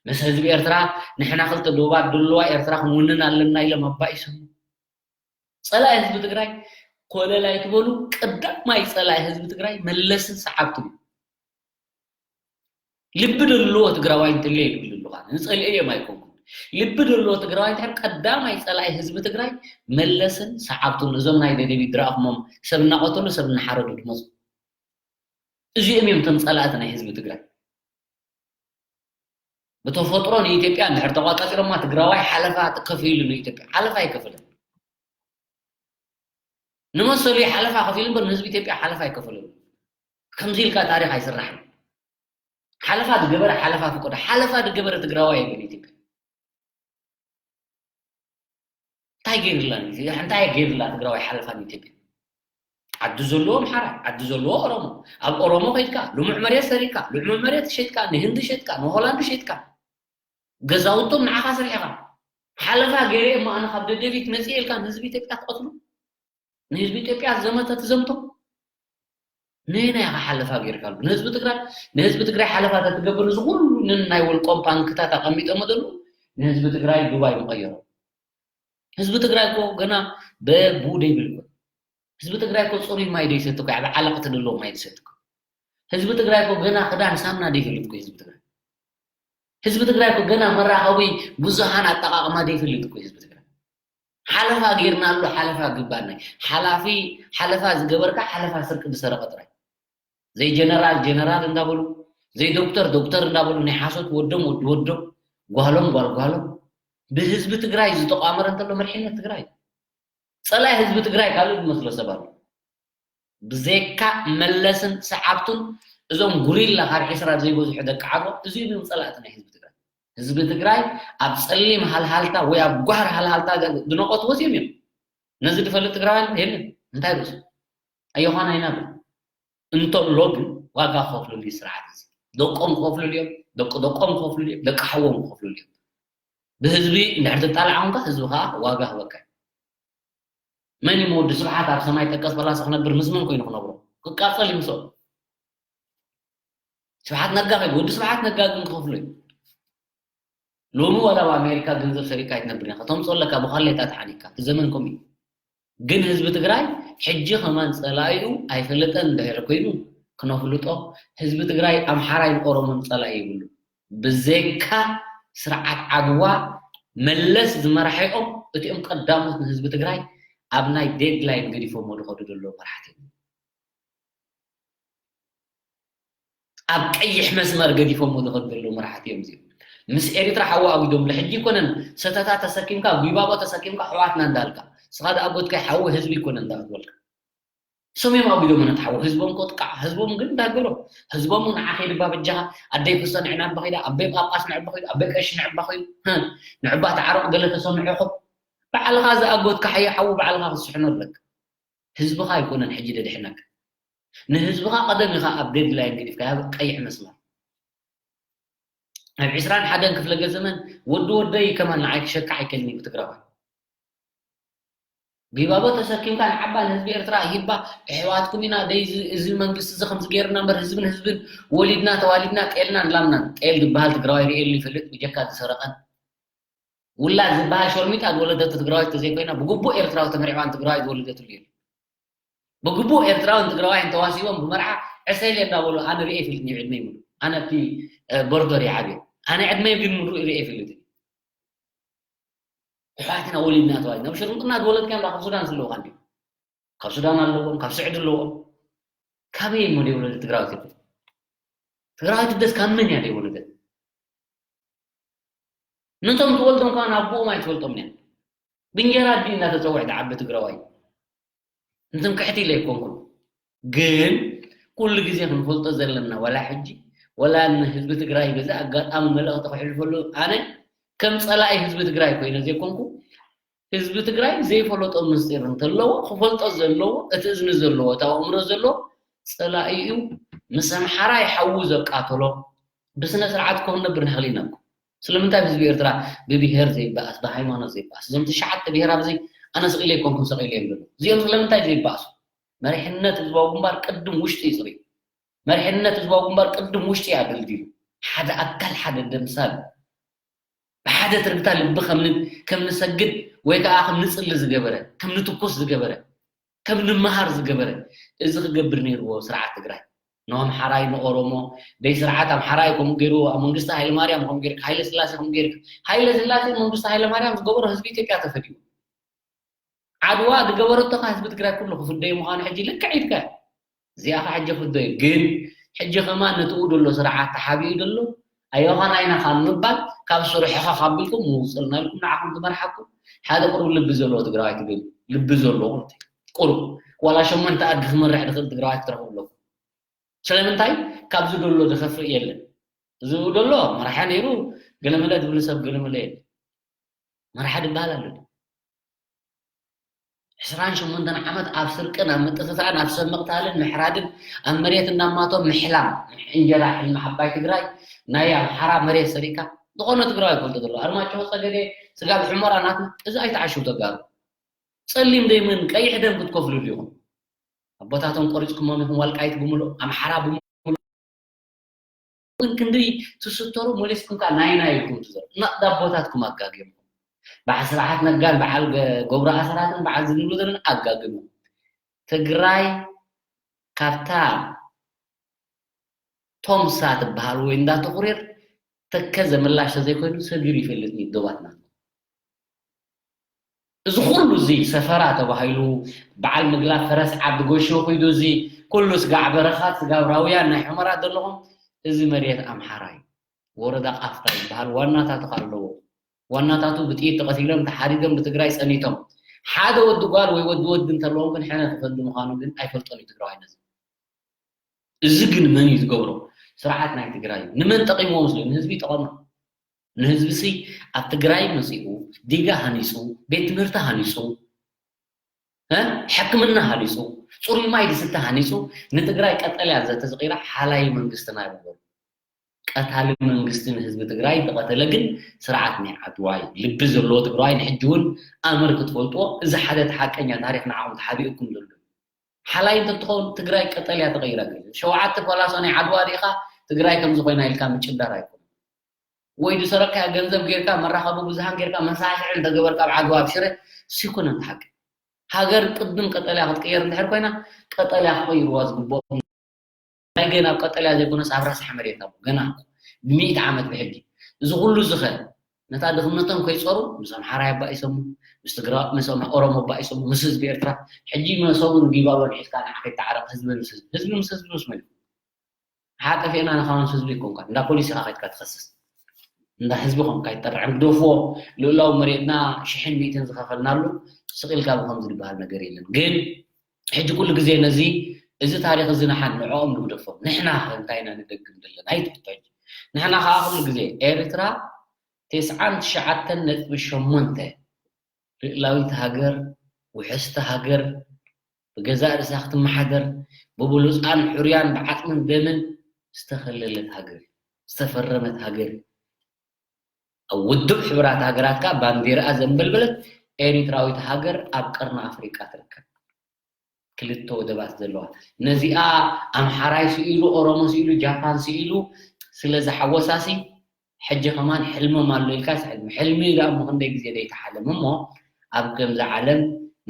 ምስ ህዝቢ ኤርትራ ንሕና ክልተ ዶባት ድልዋ ኤርትራ ክንውንን ኣለና ኢሎም ኣባኢሶሞ። ጸላኢ ህዝቢ ትግራይ ኮለል ኣይትበሉ። ቀዳማይ ጸላኢ ህዝቢ ትግራይ መለስን ሰዓብቱን። ልቢ ዘለዎ ትግራዋይ እንትልየ ይብል ኣለኹ ኣነ። ንጸልኤ እዮም ኣይኮንኩን። ልቢ ዘለዎ ትግራዋይ እንድሕር ቀዳማይ ጸላኢ ህዝቢ ትግራይ መለስን ሰዓብቱን፣ እዞም ናይ ደደቢት ድረኣኹሞም ሰብ እናቐተሉ ሰብ እናሓረዱ ድመፁ። እዚኦም እዮም እቶም ጸላእቲ ናይ ህዝቢ ትግራይ። ብተፈጥሮ ንኢትዮጵያ እንድሕር ተቋጻጺሮማ ትግራዋይ ሓለፋ ከፊሉ ንኢትዮጵያ ሓለፋ ኣይከፍልን። ንመሰሉ ሓለፋ ከፊሉ እምበር ንህዝቢ ኢትዮጵያ ሓለፋ ኣይከፍልን። ከምዚ ኢልካ ታሪኽ ኣይስራሕን። ሓለፋ ዝገበረ ሓለፋ ፍቆዶ ሓለፋ ዝገበረ ትግራዋይ የለን ኢትዮጵያ። እንታይ ገይርላ እንታይ ገይርላ ትግራዋይ ሓለፋ ንኢትዮጵያ? ዓዲ ዘለዎ ኣምሓራ፣ ዓዲ ዘለዎ ኦሮሞ፣ ኣብ ኦሮሞ ከይድካ ልሙዕ መሬት ሰሪካ፣ ልሙዕ መሬት ሸጥካ፣ ንህንዲ ሸጥካ፣ ንሆላንድ ሸጥካ፣ ገዛውቶም ንዓኻ ሰሪሕኻ። ሓለፋ ገይረ እሞ ኣነ ካብ ደደቢት መፅእ ኢልካ ንህዝቢ ኢትዮጵያ ትቐትሉ? ንህዝቢ ኢትዮጵያ ዘመተ ትዘምቶ? ንህና ኢኻ ሓለፋ ጌርካሉ ንህዝቢ ትግራይ። ንህዝቢ ትግራይ ሓለፋ ተትገብር እዚ ኩሉ ናይ ውልቆም ባንክታት ኣቐሚጦም ዘለዉ ንህዝቢ ትግራይ ዱባይ ምቐየሮ። ህዝቢ ትግራይ እኮ ገና በቡ ደይብል እኮ። ህዝቢ ትግራይ እኮ ፅሩይ ማይ ደይሰቲ እኮ፣ ዓቢ ዓለቕቲ ዘለዎ ማይ ደይሰቲ እኮ። ህዝቢ ትግራይ እኮ ገና ክዳን ሳምና ደይፈልጥ እኮ ህዝቢ ትግራይ። ህዝቢ ትግራይ እኮ ገና መራኸቢ ብዙሃን ኣጠቓቕማ ደይፈልጥ እኮ ህዝቢ ትግራይ። ሓለፋ ጌርናሉ፣ ሓለፋ ግባና። ሓላፊ ሓለፋ ዝገበርካ ሓለፋ ስርቂ ዝሰረቐ ጥራይ። ዘይ ጀነራል ጀነራል እንዳበሉ፣ ዘይ ዶክተር ዶክተር እንዳበሉ፣ ናይ ሓሶት ወዶም ወዲ ወዶም፣ ጓሎም ጓል ጓሎም። ብህዝቢ ትግራይ ዝተቋመረ እንተሎ መሪሕነት ትግራይ። ጸላኢ ህዝቢ ትግራይ ካልእ ዝመስሎ ሰብ ኣሎ። ብዘይካ መለስን ሰዓብቱን እዞም ጉሪላ ካብ ዒስራ ዘይበዝሑ ደቂ ዓድዋ እዚኦም እዮም ጸላእቲ ናይ ህዝቢ ትግራይ። ህዝቢ ትግራይ ኣብ ጸሊም ሃልሃልታ ወይ ኣብ ጓህሪ ሃልሃልታ ዝነቐቱ ወፂኦም እዮም። ነዚ ዝፈልጥ ትግራዋይ ኣሎ? የለን። እንታይ ርእሱ? ኣዮኻን ኣይናብር። እንተሎ ግን ዋጋ ክኸፍልሉ እዩ ስርዓት እዚ። ደቆም ክኸፍልሉ እዮም፣ ደቂ ደቆም ክኸፍልሉ እዮም፣ ደቂ ሓዎም ክኸፍልሉ እዮም። ብህዝቢ እንድሕር ትጣላዕ ኮንካ ህዝቢ ከዓ ዋጋ ክህበካ እዩ። መን እዩ ወዲ ስብሓት ኣብ ሰማይ ጠቀስ በላሶ ክነብር ምስ መን ኮይኑ ክነብሮ? ክቃጸል እዩ ምስኦም። ስብሓት ነጋ ከይዱ ወዲ ስብሓት ነጋ ግን ክኸፍሎ እዩ። ሎሚ ዋላ ኣብ ኣሜሪካ ገንዘብ ሰሪቅካ ኣይትነብርን ኢኻ። ከተምፅኦ ኣለካ ብዃሌታ ተሓኒካ። እቲ ዘመን ከምኡ እዩ። ግን ህዝቢ ትግራይ ሕጂ ከማን ፀላኢኡ ኣይፈለጠን እንድሕር ኮይኑ ክነፍልጦ፣ ህዝቢ ትግራይ ኣምሓራይን ኦሮሞን ፀላኢ የብሉ። ብዘይካ ስርዓት ዓድዋ መለስ ዝመራሐኦም እቲኦም ቀዳሞት ንህዝቢ ትግራይ ኣብ ናይ ዴድላይን ገዲፎሞ ዝኸዱ ዘለዉ መራሕቲ እዮም። ኣብ ቀይሕ መስመር ገዲፎሞ ዝኸዱ ዘለዉ መራሕቲ እዮም እዚኦም። ምስ ኤርትራ ሓዊ ኣጒዶም ልሕጂ ይኮነን ሰተታ ተሰኪምካ ጒባቦ ተሰኪምካ ኣሕዋትና እንዳልካ ስኻ ደኣ ጎትካይ ሓዊ ህዝቢ ይኮነን እንዳበልካ እሶም እዮም ኣጒዶም ነቲ ሓዊ ህዝቦም ከጥቃዕ ህዝቦም ግን እንዳገሎ ህዝቦም ንዓኸ ድባ በጃኻ ኣደይ ክስቶ ንዕናባ ኸይዳ ኣበይ ጳጳስ ንዕባ ኸይዱ ኣበይ ቀሺ ንዕባ ኸይዱ ንዕባ ተዓረቕ ገለ ተሰምዑ ኢኹም ባዕልኻ ዝኣጎትካ ሓዊ ባዕልኻ ክስሕኖ ኣለካ ህዝብኻ ኣይኮነን ሕጂ ደድሕነካ ንህዝብኻ ቀደም ኢኻ ኣብ ዴድላይን ገዲፍካ ኣብ ቀይሕ መስመር ኣብ ዕስራን ሓደን ክፍለ ዘመን ወዲ ወደይ ከማን ንዓይ ክሸካዕ ኣይከልኒ ብትግራዋይ ቢባቦ ተሰኪምካ ንዓባ ንህዝቢ ኤርትራ ሂባ ኣሕዋትኩም ኢና ደይ እዚ መንግስቲ እዚ ከምዚ ገይርና እምበር ህዝብን ህዝብን ወሊድና ተዋሊድና ጤልናን ላምናን ጤል ዝበሃል ትግራዋይ ርእየሉ ይፈልጥ ብጀካ ዝሰረቐን ውላድ ዝበሃል ሸርሚጣ ዝወለደቱ ትግራዋይ ተዘይኮይና ብግቡእ ኤርትራዊ ተመሪዕዋ ንትግራዋይ ዝወለደትሉ የለን። ብግቡእ ኤርትራዊ ንትግራዋይ እንተዋሲቦም ብመርዓ ዕሰይለ እንዳበሉ ኣነ ርእየ ይፈልጥን እዩ ዕድመይ ሙሉ ኣነ ኣብቲ ቦርደር ይዓብየ ኣነ ዕድመይ ግን ሙሉ ርእየ ይፈልጥን ኣሕዋትና ወሊድና ተዋሊድና ብሸርሙጥና ዝወለድካዮም ካብ ሱዳን ዘለውካ እንዲ ካብ ሱዳን ኣለዎም ካብ ስዕዲ ኣለዎም ካበይ እሞ ደይወለደ ትግራዋይ ትብል ትግራዋይ ትደስ ካብ መን እያ ደይወለደት ነቶም ትወልዶም ከዓ ናቦኦም ኣይትፈልጦም እያ ብእንጀራ ኣዲ እናተፀውዐ ዝዓቢ ትግራዋይ እዩ ንትምክሕቲ ኢለ ኣይኮንኩን ግን ኩሉ ግዜ ክንፈልጦ ዘለና ዋላ ሕጂ ዋላ ንህዝቢ ትግራይ በዚ ኣጋጣሚ መልእኽቲ ከሕልፈሉ ኣነ ከም ፀላኢ ህዝቢ ትግራይ ኮይነ ዘይኮንኩ ህዝቢ ትግራይ ዘይፈለጦ ምስጢር እንተለዎ ክፈልጦ ዘለዎ እቲ እዝኒ ዘለዎ እቲ ኣእምሮ ዘለዎ ፀላኢኡ ምስ ኣምሓራይ ሓዉ ዘቃተሎ ብስነ ስርዓት እኮ ክንነብር ንኽእል ኢና እኮ። ስለምንታይ ህዝቢ ኤርትራ ብብሄር ዘይበኣስ፣ ብሃይማኖት ዘይበኣስ? እዞም ትሽዓተ ብሄር ኣብዚ ኣነ ስቕ ኢለ ኣይኮንኩን ሰቕ ኢለ እዮም ዘለዉ። እዚኦም ስለምንታይ ዘይበኣሱ? መሪሕነት ህዝባዊ ግንባር ቅድም ውሽጢ ይፅሪ። መሪሕነት ህዝባዊ ግንባር ቅድም ውሽጢ ኣደልዲሉ ሓደ ኣካል ሓደ ደምሳል ብሓደ ትርግታ ልቢ ከም ንሰግድ ወይ ከዓ ከም ንፅሊ ዝገበረ ከም ንትኩስ ዝገበረ ከም ንመሃር ዝገበረ እዚ ክገብር ነይርዎ ስርዓት ትግራይ። ንኣምሓራይ ንኦሮሞ ደይ ስርዓት ኣምሓራይ ከምኡ ገይሩ ኣብ መንግስቲ ሃይለማርያም ከም ገይርካ ሃይለ ስላሴ ከም ገይርካ ሃይለ ስላሴ መንግስቲ ሃይለማርያም ዝገበሮ ህዝቢ ኢትዮጵያ ተፈዲዩ ዓድዋ ዝገበረቶ ከ ህዝቢ ትግራይ ኩሉ ክፍደዩ ምዃኑ ሕጂ ልክዕ ኢልካ እዚኣ ከ ሕጂ ክፍደዩ ግን ሕጂ ከማን ነትኡ ደሎ ስርዓት ተሓቢኡ ደሎ ኣዮኻን ኣይናኻን ምባል ካብ ስርሕኻ ካቢልኩም ምውፅልና ኢልኩም ንዓኹም ትመርሓኩም ሓደ ቁሩብ ልቢ ዘለዎ ትግራዋይ ትብል ልቢ ዘለዎ ቁሩብ ዋላ ሸሞንተ ኣዲ ክመርሕ ድኽእል ትግራዋይ ክትረኽቡ ኣለኩም ስለምንታይ ካብዚ ደሎ ዝኸፍእ የለን እዚ ደሎ መርሓ ነይሩ ገለመለ ትብል ሰብ ገለመለ የለን መርሓ ድበሃል ኣሎ ዕስራን ሸሞንተን ዓመት ኣብ ስርቅን ኣብ ምጥፍታእን ኣብ ሰብ ምቕታልን ምሕራድን ኣብ መሬት እናማቶም ምሕላም እንጀራ ሕልሚ ዓባይ ትግራይ ናይ ኣምሓራ መሬት ሰሪቅካ ዝኾነ ትግራዋይ ይፈልጦ ዘሎ ኣርማጭሆ ፀገዴ ስጋብ ሑመራ ናትና እዚ ኣይትዓሽው ተጋሩ ፀሊም ደምን ቀይሕ ደም ክትከፍሉ ዲኹም ኣቦታቶም ቆሪፅኩሞም ኢኹም ዋልቃይት ብምሉእ ኣምሓራ ብምሉእ ግን ክንዲ ትስተሩ መሊስኩም ከዓ ናይ ናይ ኢልኩም ትዘሩ እና ኣቦታትኩም ኣጋጊምኩም በዓል ስብሓት ነጋን በዓል ገብሩ ኣስራትን በዓል ዝብሉ ዘለን ኣጋጊምኩም ትግራይ ካብታ ቶምሳ ትበሃል ወይ እንዳተኩሬር ተከዘ ምላሽ ተዘይኮይኑ ሰጊሩ ይፈልጥ እዩ ዶባትና እዚ ኩሉ እዚ ሰፈራ ተባሂሉ በዓል ምግላ ፈረስ ዓዲ ጎሾ ኩይዱ እዚ ኩሉ ስጋዕ በረኻት ስጋብ ራውያን ናይ ሑመራ ዘለኹም እዚ መሬት ኣምሓራ እዩ ወረዳ ቃፍታ ይበሃል ዋናታቱ ኣለዎ ዋናታቱ ብጥይት ተቐቲሎም ተሓሪዶም ብትግራይ ፀኒቶም ሓደ ወዲ ጓል ወይ ወዲ ወዲ እንተለዎም ግን ሕነ ክፈዲ ምዃኑ ግን ኣይፈልጦን እዩ ትግራዋይ ነዚ እዚ ግን መን እዩ ዝገብሮ ስርዓት ናይ ትግራይ እዩ ንመን ጠቂምዎ መስሎ ንህዝቢ ይጠቐሞ ንህዝቢ ሲ ኣብ ትግራይ መፂኡ ዲጋ ሃኒፁ ቤት ትምህርቲ ሃኒፁ ሕክምና ሃኒፁ ፅሩይ ማይ ዝስተ ሃኒፁ ንትግራይ ቀጠልያ ዘተዝቂራ ሓላይ መንግስትና ይበሉ ቀታሊ መንግስቲ ንህዝቢ ትግራይ ዝቐተለ ግን ስርዓት ናይ ዓድዋይ ልቢ ዘለዎ ትግራዋይ ንሕጂ እውን ኣምር ክትፈልጥዎ እዚ ሓደ ተሓቀኛ ታሪክ ንዓኹም ተሓቢእኩም ዘሎ ሓላይ እንተትኸውን ትግራይ ቀጠልያ ተቐይራ ገለ ሸውዓተ ፖላሶ ናይ ዓድዋ ሪኢኻ ትግራይ ከምዚ ኮይና ኢልካ ምጭዳር ኣይኮነ ወይ ዝሰረቅካዮ ገንዘብ ጌርካ መራኸቢ ብዙሃን ጌርካ መሳስዒ እንተገበርካ ኣብ ዓድዋ ኣብ ሽረ ሲኩነን ሓቂ ሃገር ቅድም ቀጠልያ ክትቅየር እንድሕር ኮይና ቀጠልያ ክቐይርዋ ዝግብኦም ናይ ገና ኣብ ቀጠልያ ዘይኮነስ ኣብ ራስሓ መሬት ኣሎ ገና ብሚእቲ ዓመት ብሕጂ እዚ ኩሉ ዝኸ ነታ ድኽነቶም ከይፀሩ ምስ ኣምሓራይ ኣባኢሶሙ ምስ ትግራ ምስ ኦሮሞ ኣባኢሶሙ ምስ ህዝቢ ኤርትራ ሕጂ መሰቡን ጊባቦን ሒዝካ ንዓ ከይተዓረቕ ህዝቢ ምስ ህዝቢ ህዝቢ ምስ ህዝቢ ምስ መን ሓጠፊእና ንኻ ምስ ህዝቢ ይኮንካ እንዳ ፖሊስ ኢኻ ከይድካ ትኸስስ እንዳ ህዝቢ ኮንካ ይጠርዕም ግደፍዎ ልእላዊ መሬትና ሽሕን ሚእትን ዝኸፈልናሉ ስቕ ኢልካ ብኸምዚ ዝበሃል ነገር የለን ግን ሕጂ ኩሉ ግዜ ነዚ እዚ ታሪኽ እዚ ንሓን ንዕኦም ንግደፎም ንሕና ከ እንታይ ኢና ንደግም ዘለና ኣይትፍቶ ሕጂ ንሕና ከዓ ኩሉ ግዜ ኤርትራ ተስዓን ትሽዓተን ነጥቢ ሸሞንተ ልእላዊት ሃገር ውሕስቲ ሃገር ብገዛእ ርእሳ ክትመሓደር ብብሉፃን ሕሩያን ብዓፅምን ደምን ዝተኸለለት ሃገር ዝተፈረመት ሃገር ኣብ ውድብ ሕቡራት ሃገራት ከዓ ባንዴርኣ ዘንበልበለት ኤሪትራዊት ሃገር ኣብ ቀርኒ ኣፍሪቃ ትርከብ። ክልተ ወደባት ዘለዋ ነዚኣ ኣምሓራይ ስኢሉ ኦሮሞ ስኢሉ ጃፓን ስኢሉ ስለ ዝሓወሳሲ ሕጂ ከማን ሕልሞም ኣሎ ኢልካስ ሕልሚ ሕልሚ ኢሉ ኣብ ክንደይ ግዜ ዘይተሓለም እሞ ኣብ ከምዚ ዓለም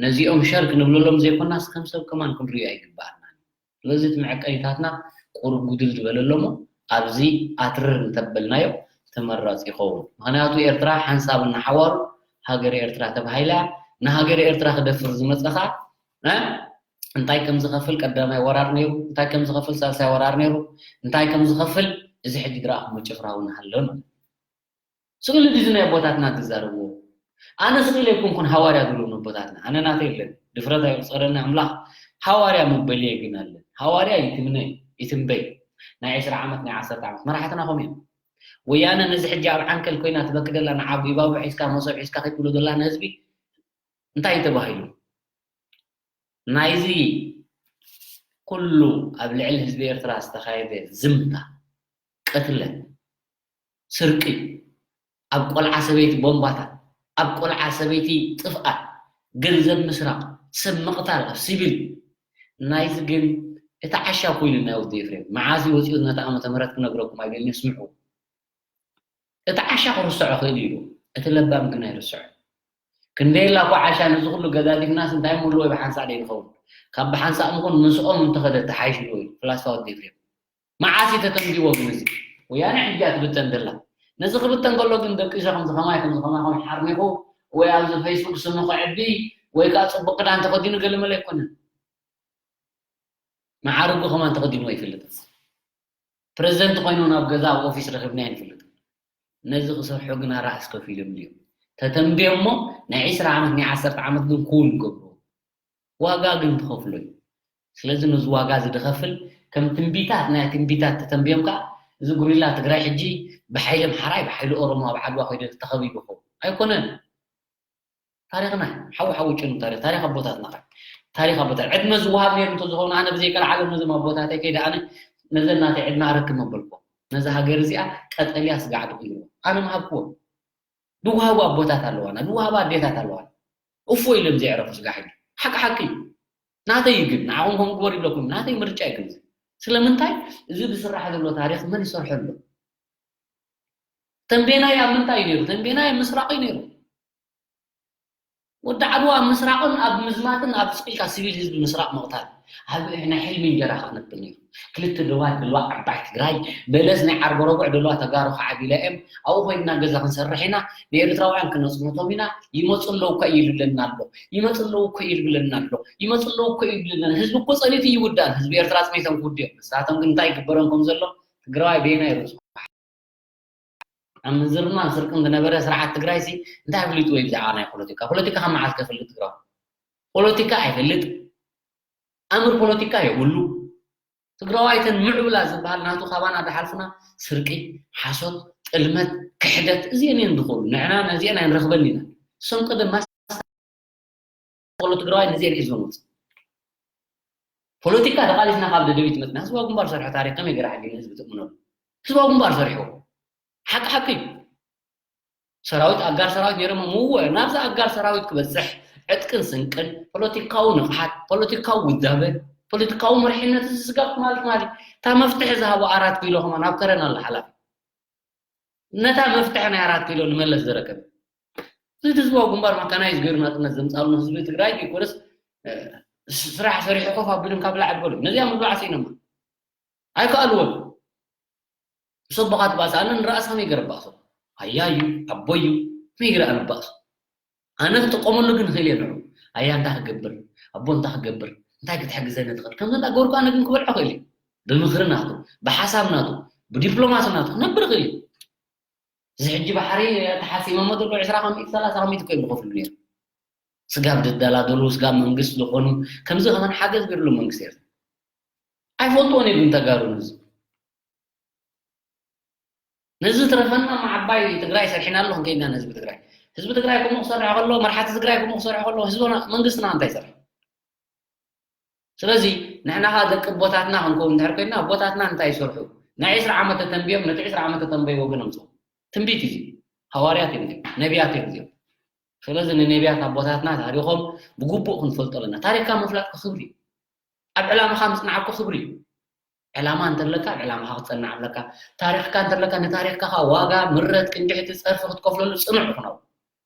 ነዚኦም ሸር ክንብለሎም ዘይኮናስ ከም ሰብ ከማን ክንሪኦ ኣይግባኣና ስለዚ እቲ መዐቀኒታትና ቁሩብ ጉድል ዝበለ ኣሎ እሞ ኣብዚ ኣትርር እንተበልናዮ ተመራፂ ይኸውን። ምኽንያቱ ኤርትራ ሓንሳብ እናሓዋሩ ሃገረ ኤርትራ ተባሂላ እያ። ንሃገረ ኤርትራ ክደፍር ዝመፀ ከዓ እንታይ ከም ዝኸፍል ቀዳማይ ወራር ነይሩ፣ እንታይ ከም ዝኸፍል ሳልሳይ ወራር ነይሩ፣ እንታይ ከም ዝኸፍል እዚ ሕጂ ዝረኣኹሞ ጭፍራ እውን ኣሎ ማለት እዩ። ስእሊ ድዩ ናይ ኣቦታትና ትዛረብዎ? ኣነ ስእሊ ኣይኮንኩን ሃዋርያ ዝብሉ ኣቦታትና። ኣነ ናተይ የለን። ድፍረት ኣይቁፀረኒ ኣምላኽ ሃዋርያ መበልየ ግን ኣለ። ሃዋርያ ይትምነ ይትንበይ። ናይ ዕስራ ዓመት ናይ ዓሰርተ ዓመት መራሕትና ከምኡ እዮም። ወያነ ነዚ ሕጂ ኣብ ዓንከል ኮይና ትበክደላ ንዓ ጊባቦ ሒዝካ መሶብ ሒዝካ ከይትብሎ ዘላ ንህዝቢ እንታይ እዩ ተባሂሉ? ናይዚ ኩሉ ኣብ ልዕሊ ህዝቢ ኤርትራ ዝተኻየደ ዝምታ፣ ቅትለት፣ ስርቂ፣ ኣብ ቆልዓ ሰበይቲ ቦምባታት፣ ኣብ ቆልዓ ሰበይቲ ጥፍኣት፣ ገንዘብ ምስራቕ፣ ሰብ ምቕታል ኣብ ሲቪል ናይዚ ግን እቲ ዓሻ ኮይኑ ናይ ወዲ ኤፍሬም መዓዝ እዩ ወፂኡ ነቲ ዓመተ ምህረት ክነግረኩም ኣይደልን። ስምዑ። እቲ ዓሻ ክርስዖ ክእል እዩ፣ እቲ ለባም ግን ኣይርስዖ። ክንደይ ላ እኮ ዓሻ ነዚ ኩሉ ገዳዲፍናስ እንታይ ምሉ ወይ ብሓንሳእ ደይ ንኸውን? ካብ ብሓንሳእ ምኹን ምስኦም እንተኸደ ተሓይሽ ኢሉ ወይ ፍላስፋ ወዲ ኤፍሬም። መዓስ እዩ ተተንቢዎ ግን እዚ? ወያነ ዕድጊያ ትብተን ደላ። ነዚ ክብተን ከሎ ግን ደቂ ሸ ከምዚ ከማይ ከምዚ ከማኹም ሓርኒኹ ወይ ኣብዚ ፌስቡክ ስሙ ከዕቢ ወይ ከዓ ፅቡቅ ክዳን ተኸዲኑ ገለመለ ኣይኮነን። መዓርጉ ከማን ተኸዲኑ ኣይፈልጥን። ፕረዚደንት ኮይኑ ናብ ገዛ ኣብ ኦፊስ ረኺብና ኣይንፈልጥን። ነዚ ክሰርሑ ግና ራእስ ከፊሎም ድዮም ተተንብዮ እሞ ናይ ዒስራ ዓመት ናይ ዓሰርተ ዓመት ግን ክውን ይገብሩ። ዋጋ ግን ትኸፍሎ እዩ። ስለዚ ነዚ ዋጋ እዚ ዝኸፍል ከም ትንቢታት ናይ ትንቢታት ተተንብዮም ከዓ እዚ ጉሪላ ትግራይ ሕጂ ብሓይሊ ኣምሓራይ ብሓይሊ ኦሮሞ ኣብ ዓድዋ ኮይደ ተኸቢቡ ይኸውን ኣይኮነን። ታሪኽና ሓዊ ሓዊ ጭኑ ታሪኽ ታሪኽ ኣቦታትና ኸ ታሪኽ ኣቦታት ዕድመ ዝወሃብ ነይሩ እንተዝኸውን ኣነ ብዘይቀልዓለም ነዞም ኣቦታተይ ከይደ ኣነ ነዘን ናተይ ዕድመ ኣረክብ መበልኩ። ነዛ ሃገር እዚኣ ቀጠልያ ስጋዕ ድቕይሩ ኣነ ምሃብክዎ። ድወሃቡ ኣቦታት ኣለዋና ድወሃቡ ኣዴታት ኣለዋና። እፎ ኢሎም ዘየዕረፉ ስጋሕ ኢሉ ሓቂ ሓቂ ናተይ ግን ንዓኹም ከም ግበር ይብለኩም ናተይ ምርጫ እዩ ግን ስለምንታይ እዚ ዝስራሕ ዘሎ ታሪኽ መን ይሰርሖ ኣሎ? ተንቤናይ ኣብ ምንታይ እዩ ነይሩ? ተንቤናይ ኣብ ምስራቕ እዩ ነይሩ። ወዲ ዓድዋ ኣብ ምስራቕን ኣብ ምዝማትን ኣብ ስቕ ኢልካ ሲቪል ህዝቢ ምስራቕ ምቕታል ኣብ ናይ ሕልሚ እንጀራ ክቕነብል ነይሩ። ክልተ ዶባት ደልዋ ዓባይ ትግራይ በለስ ናይ ዓርበ ረቡዕ ደልዋ ተጋሩ ክዓቢላ እዮም ኣብኡ ኮይንና ገዛ ክንሰርሕ ኢና ንኤርትራውያን ክነፅንቶም ኢና ይመፁ ኣለዉ እኮ ይብለና ኣሎ ይመፁ ኣለዉ እኮ ይብለና ኣሎ ይመፁ ኣለዉ እኮ ይብለና ህዝቢ እኮ ፀኒቱ ይውዳን ህዝቢ ኤርትራ ፅኒቶም ክውድዮም ንሳቶም ግን እንታይ ይግበሮም ከም ዘሎ ትግራዋይ በየናይ ርእሱ ኣምንዝርናን ስርቅን ዝነበረ ስርዓት ትግራይሲ እንታይ ኣፍሊጥዎ እዩ ብዛዕባ ናይ ፖለቲካ? ፖለቲካ ካብ መዓስ ከፍልጥ ትግራዋይ? ፖለቲካ ኣይፈልጥ፣ ኣምር ፖለቲካ የብሉ። ትግራዋይ እተን ምዕቡላ ዝበሃል ናቱ ካባና ዝሓልፉና ስርቂ፣ ሓሶት፣ ጥልመት፣ ክሕደት እዚአን እየን ዝኽእሉ። ንዕና ነዚአን ኣይንረኽበን ኢና። እሶም ቀደም ማስ ቆሎ ትግራዋይ ነዚ ርኢት ዝመጽእ ፖለቲካ ተቃሊስና ካብ ደደቢት መጽና ህዝባዊ ግንባር ሰርሖ ታሪክ ከመይ ገይራ ሕጂ ንህዝቢ ትእምነሉ ህዝባዊ ግንባር ሰርሖ ሓቂ ሓቂ ሰራዊት ኣጋር ሰራዊት ነይሮም ምወ ናብዚ ኣጋር ሰራዊት ክበፅሕ ዕጥቅን ስንቅን ፖለቲካዊ ንቕሓት ፖለቲካዊ ውዳበ ፖለቲካዊ መርሒነት ስጋብ ማለት ማለት እታ መፍትሒ ዝሃቦ ኣራት ኪሎ ከማ ናብ ከረን ኣሎ ሓላፊ ነታ መፍትሒ ናይ ኣራት ኪሎ ንመለስ ዘረከበ እዚ ህዝባዊ ግንባር ማካናይዝ ገይሩ ናፅነት ዘምፃሉ ህዝቢ ትግራይ ዘይኮነስ ስራሕ ሰሪሑ ኮፍ ኣቢሎም ካብ ላዕሊ በሉ ነዚኣ ምብላዕ ስኢኖማ ኣይከኣልዎን ሰቦኻ ትባእስ ኣነ ንራእስ ከመይ ገይረ ባእሶ ኣያ እዩ ኣቦ እዩ ከመይ ገይረ ኣነ ባእሶ ኣነ ክጥቀመሉ ግን ክእል እየ ንዑ ኣያ እንታይ ክገብር ኣቦ እንታይ ክገብር እንታይ ክትሕግዘኒ ትኽእል ከምዚ እንዳገበርኩ ኣነ ግን ክበልዖ ክእል እየ ብምኽሪ ናቱ ብሓሳብ ናቱ ብዲፕሎማሲ ናቱ ክነብር ክእል እየ እዚ ሕጂ ባሕሪ ተሓሲመሞ ዘሎ ዕስራ ከሚት ሰላሳ ከሚት እኮ እዮም ዝኸፍሉ ነይሩ ስጋብ ዝደላደሉ ስጋብ መንግስት ዝኾኑ ከምዚ ከመን ሓገዝ ገይርሉ መንግስቲ ኤርትራ ኣይፈልጥዎን እዮም ተጋሩ ነዚ ነዚ ትረፈና ማዓባይ ትግራይ ሰርሒና ኣሎ ክንከይድና ንህዝቢ ትግራይ ህዝቢ ትግራይ ከምኡ ክሰርሕ ከሎ መርሓቲ ትግራይ ከምኡ ክሰርሕ ከሎ ህዝብና መንግስትና እንታይ ይሰርሕ ስለዚ ንሕና ኸ ደቂ ኣቦታትና ክንከውን እንድሕር ኮይንና ኣቦታትና እንታይ ይሰርሑ ናይ ዕስራ ዓመት ተተንብዮም ነቲ ዕስራ ዓመት ተተንበይዎ ግን ኣምፅኡ ትንቢት እዩ ሃዋርያት እዮም እዚኦም ነቢያት እዮም እዚኦም ስለዚ ንነቢያት ኣቦታትና ታሪኾም ብግቡእ ክንፈልጦ ኣለና ታሪክካ ምፍላጥ ክብሪ እዩ ኣብ ዕላማኻ ምፅናዕኮ ክብሪ እዩ ዕላማ እንተለካ ዕላማኻ ክፀናዕ ኣለካ ታሪክካ እንተለካ ንታሪክካ ዋጋ ምረት ቅንድሕቲ ፀርፊ ክትከፍለሉ ፅኑዕ ይኹነው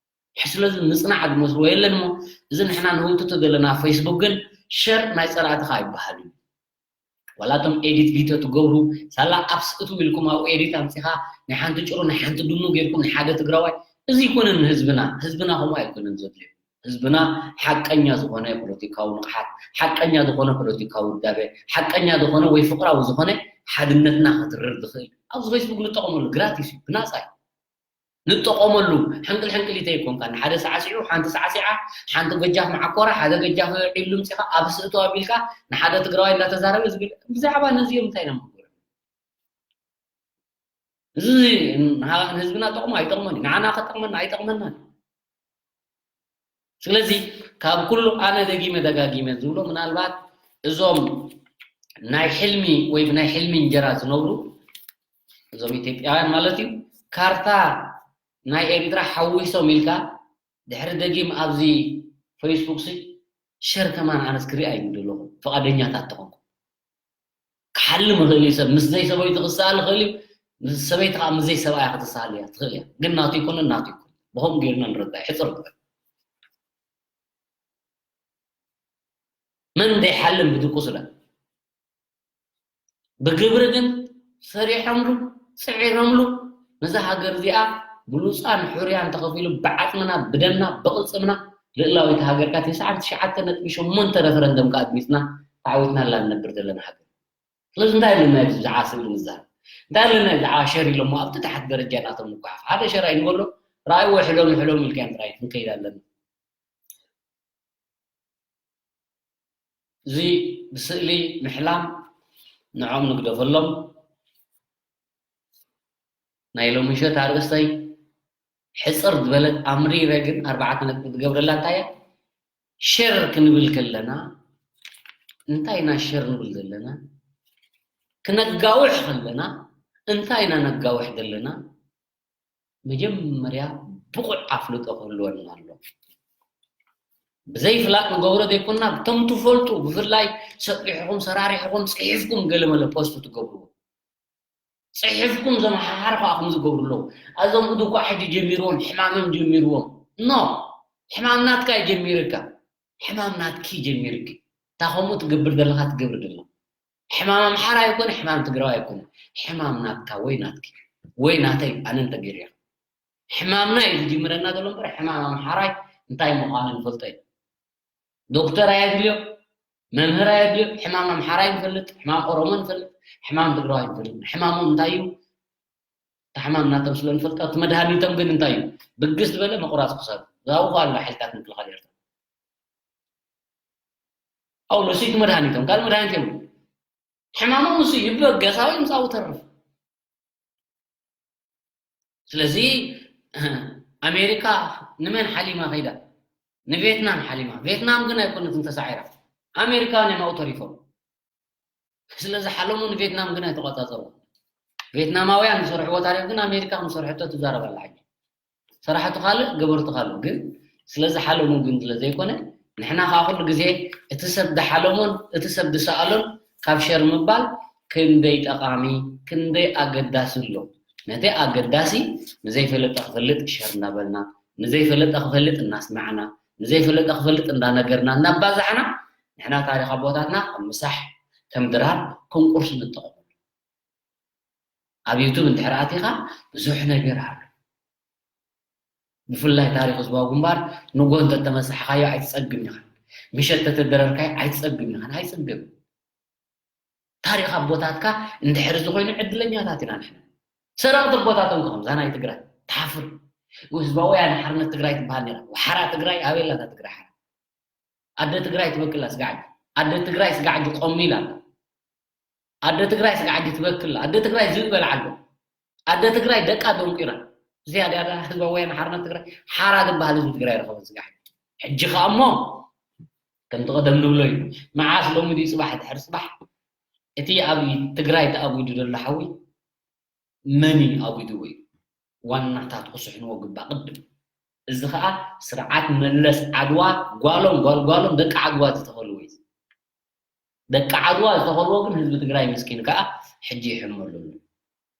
ስለዚ ምፅናዕ ዝመስልዎ የለን እሞ እዚ ንሕና ንህውትቶ ዘለና ፌስቡክ ግን ሸር ናይ ፀላእትኻ ይበሃል እዩ ዋላ እቶም ኤዲት ቪድዮ ትገብሩ ሳላ ኣብ ስእትው ኢልኩም ኣብኡ ኤዲት ኣምፂኻ ናይ ሓንቲ ጭሩ ናይ ሓንቲ ድሙ ጌርኩም ንሓደ ትግራዋይ እዚ ይኮነን ንህዝብና ህዝብና ከምኡ ኣይኮነን ዘድልዮ ህዝብና ሓቀኛ ዝኾነ ፖለቲካዊ ንቕሓት ሓቀኛ ዝኾነ ፖለቲካዊ ውዳበ ሓቀኛ ዝኾነ ወይ ፍቅራዊ ዝኾነ ሓድነትና ክትርር ዝኽእል ኣብዚ ፌስቡክ ንጠቐመሉ ግራቲስ እዩ ብናፃ እዩ ንጠቐመሉ ሕንቅል ሕንቅሊተ ይኮንካ ንሓደ ሳዕሲዑ ሓንቲ ሳዕሲዓ ሓንቲ ገጃፍ መዓኮራ ሓደ ገጃፍ ዒሉ ምፂኻ ኣብ ስእቶ ኣቢልካ ንሓደ ትግራዋይ እንዳተዛረበ ዝብል ብዛዕባ ነዚኦም እንታይ ኢና ምክብር እዚ ንህዝብና ጠቕሞ ኣይጠቕመን እዩ ንዓና ከጠቕመና ኣይጠቕመናን ስለዚ ካብ ኩሉ ኣነ ደጊመ ደጋጊመ ዝብሎ ምናልባት እዞም ናይ ሕልሚ ወይ ብናይ ሕልሚ እንጀራ ዝነብሩ እዞም ኢትዮጵያውያን ማለት እዩ ካርታ ናይ ኤርትራ ሓዊሶም ኢልካ ድሕሪ ደጊም ኣብዚ ፌስቡክ ሲ ሸር ከማን ኣነስ ክሪኣ እዩ ደለኹ፣ ፍቓደኛታት ተኾንኩ። ክሓልም ይኽእል እዩ ሰብ፣ ምስ ዘይሰበይቱ ክሰኣል ይኽእል እዩ፣ ምስ ሰበይቲ ከዓ ምስ ዘይሰብኣያ ክትሰኣል እያ ትኽእል እያ። ግን ናቱ ይኮነ ናቱ ይኮነ። ብኸምኡ ጌርና ንረዳእ፣ ሕፅር ንበል። መን ዘይሓልም ብድቁ ስለ ብግብሪ ግን ሰሪሖምሉ፣ ጽዒሮምሉ፣ ነዛ ሃገር እዚኣ ብሉጻን ሕሩያን ተኸፊሉ ብዓጽምና፣ ብደምና፣ ብቕልጽምና ልእላዊት ሃገርካ ተስዓን ትሽዓተ ነጥቢ ሸሞንተ ረፈረንደም ከኣ ኣድሚጽና ተዓዊትናላ ንነብር ዘለና ሃገር። ስለዚ እንታይ ኣለና ብዛዕባ ስእሊ ንዛረብ? እንታይ ኣለና ብዛዕባ ሸር ኢሎሞ ኣብቲ ታሕቲ ደረጃ ናቶም ንጓሓፍ? ሓደ ሸር ኣይንበሎ፣ ረኣይዎ ሕለሙ ሕለሙ ኢልካዮም ጥራይ ክንከይድ ኣለና። እዚ ብስእሊ ምሕላም ንዖም ንግደፈሎም። ናይ ሎሚ ምሸት ኣርእስተይ ሕፅር ዝበለት ኣምሪረ ግን ኣርባዕተ ነጥቢ ዝገብረላ እንታይ እያ? ሸር ክንብል ከለና እንታይ ኢና ሸር ንብል ዘለና? ክነጋውሕ ከለና እንታይ ኢና ነጋውሕ ዘለና? መጀመርያ ብቑዕ ኣፍልጦ ክህልወና ኣሎ። ብዘይፍላጥ ንገብሮ ዘይኮንና፣ እቶም ትፈልጡ፣ ብፍላይ ሰጢሕኹም፣ ሰራሪሕኹም፣ ጽሒፍኩም ገለመለ ፖስት ትገብርዎ። ጽሒፍኩም ዘመሓሓር ከኣ ከም ዝገብሩ ኣለዉ። እዞም እዱ እኳ ሕጂ ጀሚርዎም፣ ሕማሞም ጀሚርዎም። ኖ፣ ሕማም ናትካ እዩ ጀሚርካ። ሕማም ናትኪ ጀሚርኪ። እታ ከምኡ ትገብር ዘለኻ ትገብር ደላ። ሕማም ኣምሓራ ኣይኮነ፣ ሕማም ትግራዋይ ኣይኮነ። ሕማም ናትካ ወይ ናትኪ ወይ ናተይ ኣነ እንተገይረዮ። ሕማምና እዩ ዝጅምረና ዘሎ እምበር ሕማም ኣምሓራይ እንታይ ምዃኑ ንፈልጦ እዩ። ዶክተር ኣየድልዮ፣ መምህር ኣየድልዮ። ሕማም ኣምሓራይ ንፈልጥ፣ ሕማም ኦሮሞ ንፈልጥ፣ ሕማም ትግራዋይ ንፈልጥ። ሕማሞም እንታይ እዩ? እታ ሕማም ናቶም ስለ ንፈልጣ፣ እቲ መድሃኒቶም ግን እንታይ እዩ? ብግስ ዝበለ ምቑራፅ ክሳዱ። ዛውኹ ኣሎ ሓይልታት ምክልኻል ኤርትራ። ኣው ንሱ እዩ መድሃኒቶም፣ ካልእ መድሃኒት የብሉ። ሕማሞም ንሱ እዩ፣ ይበገስ፣ ኣብኡ ይምፃኡ ተርፍ። ስለዚ ኣሜሪካ ንመን ሓሊማ ከይዳ? ንቬትናም ሓሊማ። ቬትናም ግን ኣይኮነትን ተሳዒራ። ኣሜሪካውያን እዮም ኣብኡ ተሪፎም። ስለ ዝሓለሙ ንቬትናም ግን ኣይተቆጻጸርዎ። ቬትናማውያን ዝሰርሕዎ ታሪኽ ግን ኣሜሪካ ከም ዝሰርሐቶ ትዛረብ ኣላ ሕጂ። ሰራሕቱ ካልእ፣ ገበርቱ ካልእ። ግን ስለ ዝሓለሙ ግን ስለ ዘይኮነ፣ ንሕና ከዓ ኩሉ ግዜ እቲ ሰብ ዝሓለሞን እቲ ሰብ ዝሰኣሎን ካብ ሸር ምባል ክንደይ ጠቓሚ፣ ክንደይ ኣገዳሲ ኣሎ። ነቲ ኣገዳሲ ንዘይፈለጠ ክፈልጥ ሸር እናበልና፣ ንዘይፈለጠ ክፈልጥ እናስማዕና፣ ንዘይፈለጠ ክፈልጥ እንዳነገርና፣ እናባዛሕና፣ ንሕና ታሪኽ ኣቦታትና ከም ምሳሕ፣ ከም ድራር፣ ከም ቁርሲ ንጠቐመሉ። ኣብ ዩቱብ እንድሕር ኣቲኻ ብዙሕ ነገር ኣሎ። ብፍላይ ታሪኽ ህዝባዊ ግንባር ንጎ እንተተመሳሕኻዮ ኣይትጸግም ኢኻ። ምሸት ተተደረርካዮ ኣይትጸግም ኢኻ። ኣይጽግም። ታሪኽ ኣቦታትካ እንድሕር እዚ ኮይኑ ዕድለኛታት ኢና ንሕና። ሰረቕቲ ኣቦታቶም ከምዛ ናይ ትግራይ ትሓፍር። ህዝባዊ ወያነ ሓርነት ትግራይ ትበሃል ነይራ። ወሓራ ትግራይ ኣበይ ኣላ እታ ትግራይ ሓራ? ኣደ ትግራይ ትበክላ ስጋዕ። ኣደ ትግራይ ስጋዕ ቆሚላ። ኣደ ትግራይ ስጋዕ ትበክላ። ኣደ ትግራይ ዝብኢ በልዓ ኣሎ። ኣደ ትግራይ ደቃ ደንቂራ። እዚኣ ድያ ደኣ ህዝባዊ ወያነ ሓርነት ትግራይ ሓራ ዝበሃል ህዝቢ ትግራይ ረኸበ ስጋዕ። ሕጂ ከኣ እሞ ከምቲ ቀደም ንብሎ እዩ። መዓስ ሎሚ ድዩ ጽባሕ ድሕሪ ጽባሕ እቲ ኣብ ትግራይ ተኣጒዱ ዘሎ ሓዊ መን እዩ ኣጒድዎ እዩ? ዋናታት ክስሕንዎ ግባእ ቅድም። እዚ ኸኣ ስርዓት መለስ ዓድዋ ጓሎም ጓል ጓሎም ደቂ ዓድዋ ዝተኸልዎ እዩ። ደቂ ዓድዋ ዝተኸልዎ ግን ህዝቢ ትግራይ ምስኪን ከኣ ሕጂ ይሕመሉ ኣሎ።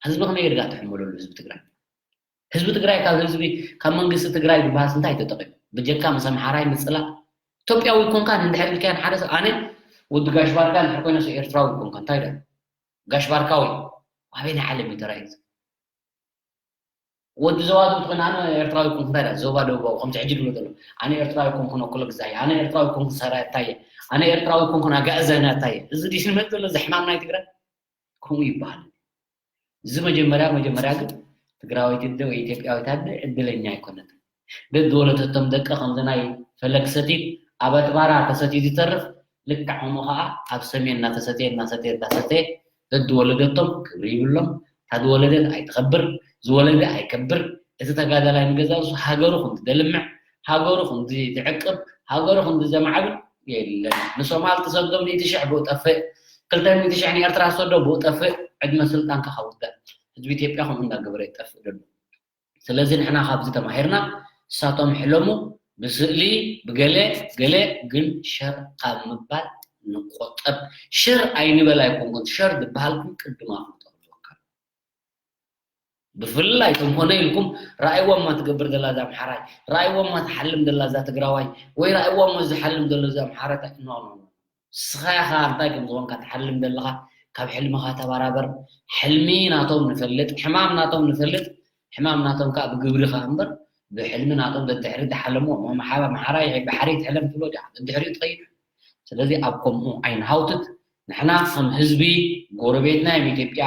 ህዝቢ ከመይ ጌርካ ትሕመለሉ ህዝቢ ትግራይ? ህዝቢ ትግራይ ካብ ህዝቢ ካብ መንግስቲ ትግራይ ዝበሃስ እንታይ ተጠቒሙ? ብጀካ ምስ ኣምሓራይ ምጽላእ ኢትዮጵያዊ ኮንካ እንድሕር ኢልካዮ ንሓደ ሰብ ኣነ ወዲ ጋሽ ባርካ እንድሕር ኮይነ ኤርትራዊ ኮንካ እንታይ ዳ ጋሽ ባርካዊ ኣበይ ናይ ዓለም እዩ ተራእዩ? ወዲ ዘዋዶ ትኾን ኣነ ኤርትራዊ ኮንኩ እንታይ ዳ ዞባ ደቡባዊ ከምቲ ሕጂ ድብሎ ዘሎ ኣነ ኤርትራዊ ኮንኩ ነኩሎ ግዛየ ኣነ ኤርትራዊ ኮንኩ ሰራየ ኣታየ ኣነ ኤርትራዊ ኮንኩ ኣጋእዘነ ኣታየ እዚ ድዩ ዝመጽእ ዘሎ እዚ ሕማም ናይ ትግራይ? ከምኡ ይበሃል። እዚ መጀመርያ መጀመርያ ግን ትግራወይቲ ኣደ ወይ ኢትዮጵያዊት ኣደ ዕድለኛ ኣይኮነትን። ደድወለደቶም ደቂ ከምዚ ናይ ፈለግ ሰቲት ኣብ ኣትባራ ተሰትዩ ዝተርፍ ልክዕ ከምኡ ከዓ ኣብ ሰሜን እናተሰተየ እናሰተየ እናሰተየ ደድወለደቶም ክብሪ ይብሎም። እታ ዝወለደት ኣይትኸብር፣ ዝወለደ ኣይከብር። እቲ ተጋዳላይ ንገዛ ርእሱ ሃገሩ ከምዚ ዘልምዕ፣ ሃገሩ ከምዚ ዝዕቅብ፣ ሃገሩ ከምዚ ዘማዕብል የለን። ንሶማል ትሰዶ ሚእቲ ሽሕ ብኡ ጠፍእ፣ ክልተ ሚእቲ ሽሕ ንኤርትራ ትሰዶ ብኡ ጠፍእ፣ ዕድመ ስልጣንካ ካብ ውዳእ ህዝቢ ኢትዮጵያ ከምኡ እንዳገበረ ይጠፍእ ዘሎ። ስለዚ ንሕና ካብዚ ተማሂርና ንሳቶም ሕለሙ፣ ብስእሊ ብገለ ገለ ግን ሸር ካብ ምባል ንቆጠብ። ሸር ኣይንበል ኣይኮንኩን፣ ሸር ዝበሃል ግን ቅድም ኣፍልጦ ኣለካ። ብፍላይ እቶም ኮነ ኢልኩም ረኣይዎማ ትገብር ዘላ እዛ ኣምሓራይ፣ ረኣይዎማ ትሓልም ዘላ እዛ ትግራዋይ፣ ወይ ረኣይዎማ ዝሓልም ዘሎ እዛ ኣምሓራይ። ኖ ኖ ኖ። ንስኻ ኢኻ እንታይ ከም ዝኾንካ ትሓልም ዘለኻ። ካብ ሕልምኻ ተባራበር። ሕልሚ ናቶም ንፈልጥ፣ ሕማም ናቶም ንፈልጥ፣ ሕማም ናቶም ከዓ ብግብሪ ከዓ እምበር ብሕልሚ ናቶም ደድሕሪ ዝሓለሞ ኣምሓራይ ብሓሪ ትሕለም ትብሎ ዲኻ? ደድሕሪኡ ትኸይድ። ስለዚ ኣብ ከምኡ ኣይንሃውትት። ንሕና ከም ህዝቢ ጎረቤትና እዮም ኢትዮጵያ፣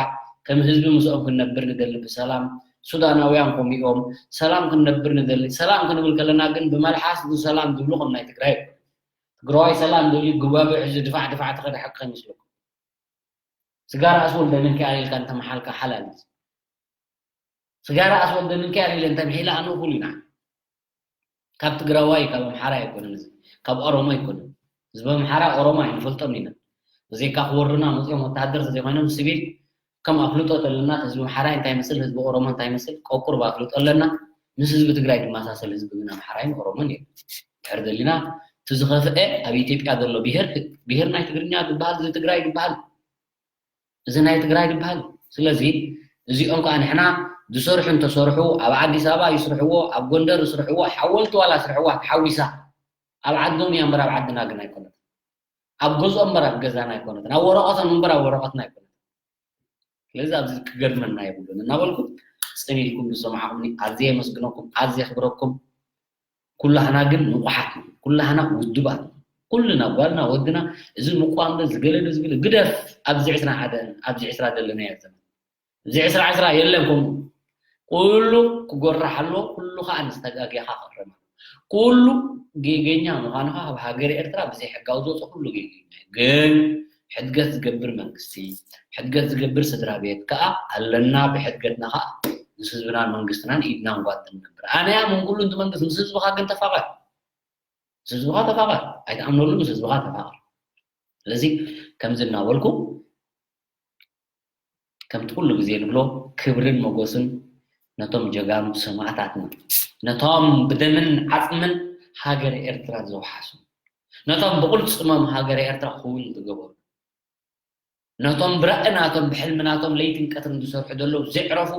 ከም ህዝቢ ምስኦም ክንነብር ንደሊ ብሰላም። ሱዳናውያን ከምኡ እዮም። ሰላም ክንነብር ንደሊ። ሰላም ክንብል ከለና ግን ብመልሓስ እዚ ሰላም ዝብሉ ከም ናይ ትግራይ ኣይኮኑን። ትግራዋይ ሰላም ዝብል ግባብዕ እዚ ድፋዕ ድፋዕ ትኸድ ሓቂ ከይመስለኩም። ስጋራ ኣስወልደ ምንኪ ኣልልካ እንተመሓልካ ሓላል እዩ። ስጋራ ኣስወልደ ምንኪ ኣልለ እንተምሒላ ኣነ እኹል ኢና። ካብ ትግራዋይ ካብ ኣምሓራ ኣይኮነን፣ እዚ ካብ ኦሮሞ ኣይኮነን። ህዝቢ ኣምሓራ ኦሮሞ ኣይንፈልጦም ኢና። ብዘይካ ክወሩና መፅኦም ወታሃደር ተዘይኮይኖም ስቪል ከም ኣፍልጦ ዘለና ህዝቢ ኣምሓራ እንታይ መስል፣ ህዝቢ ኦሮሞ እንታይ መስል ቆቁር ኣፍልጦ ኣለና። ምስ ህዝቢ ትግራይ ድመሳሰል ህዝቢ ግን ኣምሓራይን ኦሮሞን እዩ። ድሕር ደሊና እቲ ዝኸፍአ ኣብ ኢትዮጵያ ዘሎ ብሄር፣ ብሄር ናይ ትግርኛ ዝበሃል፣ እዚ ትግራይ ዝበሃል፣ እዚ ናይ ትግራይ ዝበሃል። ስለዚ እዚኦም ከዓ ንሕና ዝሰርሑ እንተሰርሑ፣ ኣብ ኣዲስ ኣበባ ይስርሕዎ፣ ኣብ ጎንደር ይስርሕዎ፣ ሓወልቲ ዋላ ስርሕዋ ተሓዊሳ ኣብ ዓዶም እያ እምበር ኣብ ዓድና ግን ኣይኮነትን። ኣብ ገዝኦም እምበር ኣብ ገዛና ኣይኮነትን። ኣብ ወረቐቶም እምበር ኣብ ወረቐትና ኣይኮነትን። ስለዚ ኣብዚ ክገርመና የብሉን እናበልኩም ፅን ኢልኩም ዝሰማዕኹምኒ ኣዝየ የመስግነኩም፣ ኣዝየ የኽብረኩም። ኩላህና ግን ንቑሓት ኢና፣ ኩላህና ውዱባት ኢና። ኩልና ጓልና ወድና እዚ ምቋም ዶ ዝገለ ዶ ዝብል ግደፍ። ኣብዚ ዕስራ ሓደ ኣብዚ ዕስራ ዘለናዮ ዘመን እዚ ዕስራ ዕስራ የለን ከምኡ። ኩሉ ክጎራሕ ኣሎ፣ ኩሉ ከዓ ንዝተጋገኻ ክእረም ኣሎ። ኩሉ ጌገኛ ምዃንኻ ካብ ሃገር ኤርትራ ብዘይ ሕጋዊ ዝወፀ ኩሉ ጌገኛ እዩ። ግን ሕድገት ዝገብር መንግስቲ፣ ሕድገት ዝገብር ስድራ ቤት ከዓ ኣለና። ብሕድገትና ከዓ ምስ ህዝብናን መንግስትናን ኢድና ንጓጥም ነብር። ኣነያ ምን ኩሉ እንት መንግስት ምስ ህዝብኻ ግን ተፋቐር። ምስ ህዝብኻ ተፋቐር። ኣይትኣምነሉ፣ ምስ ህዝብኻ ተፋቐር። ስለዚ ከምዚ እናበልኩ ከምቲ ኩሉ ግዜ ንብሎ ክብርን መጎስን ነቶም ጀጋኑ ሰማእታትና፣ ነቶም ብደምን ዓፅምን ሃገር ኤርትራ ዘውሓሱ፣ ነቶም ብቕልፅሞም ሃገር ኤርትራ ክውን ዝገበሩ፣ ነቶም ብራእናቶም ብሕልምናቶም ለይትን ቀትርን ዝሰርሑ ዘለዉ ዘይዕረፉ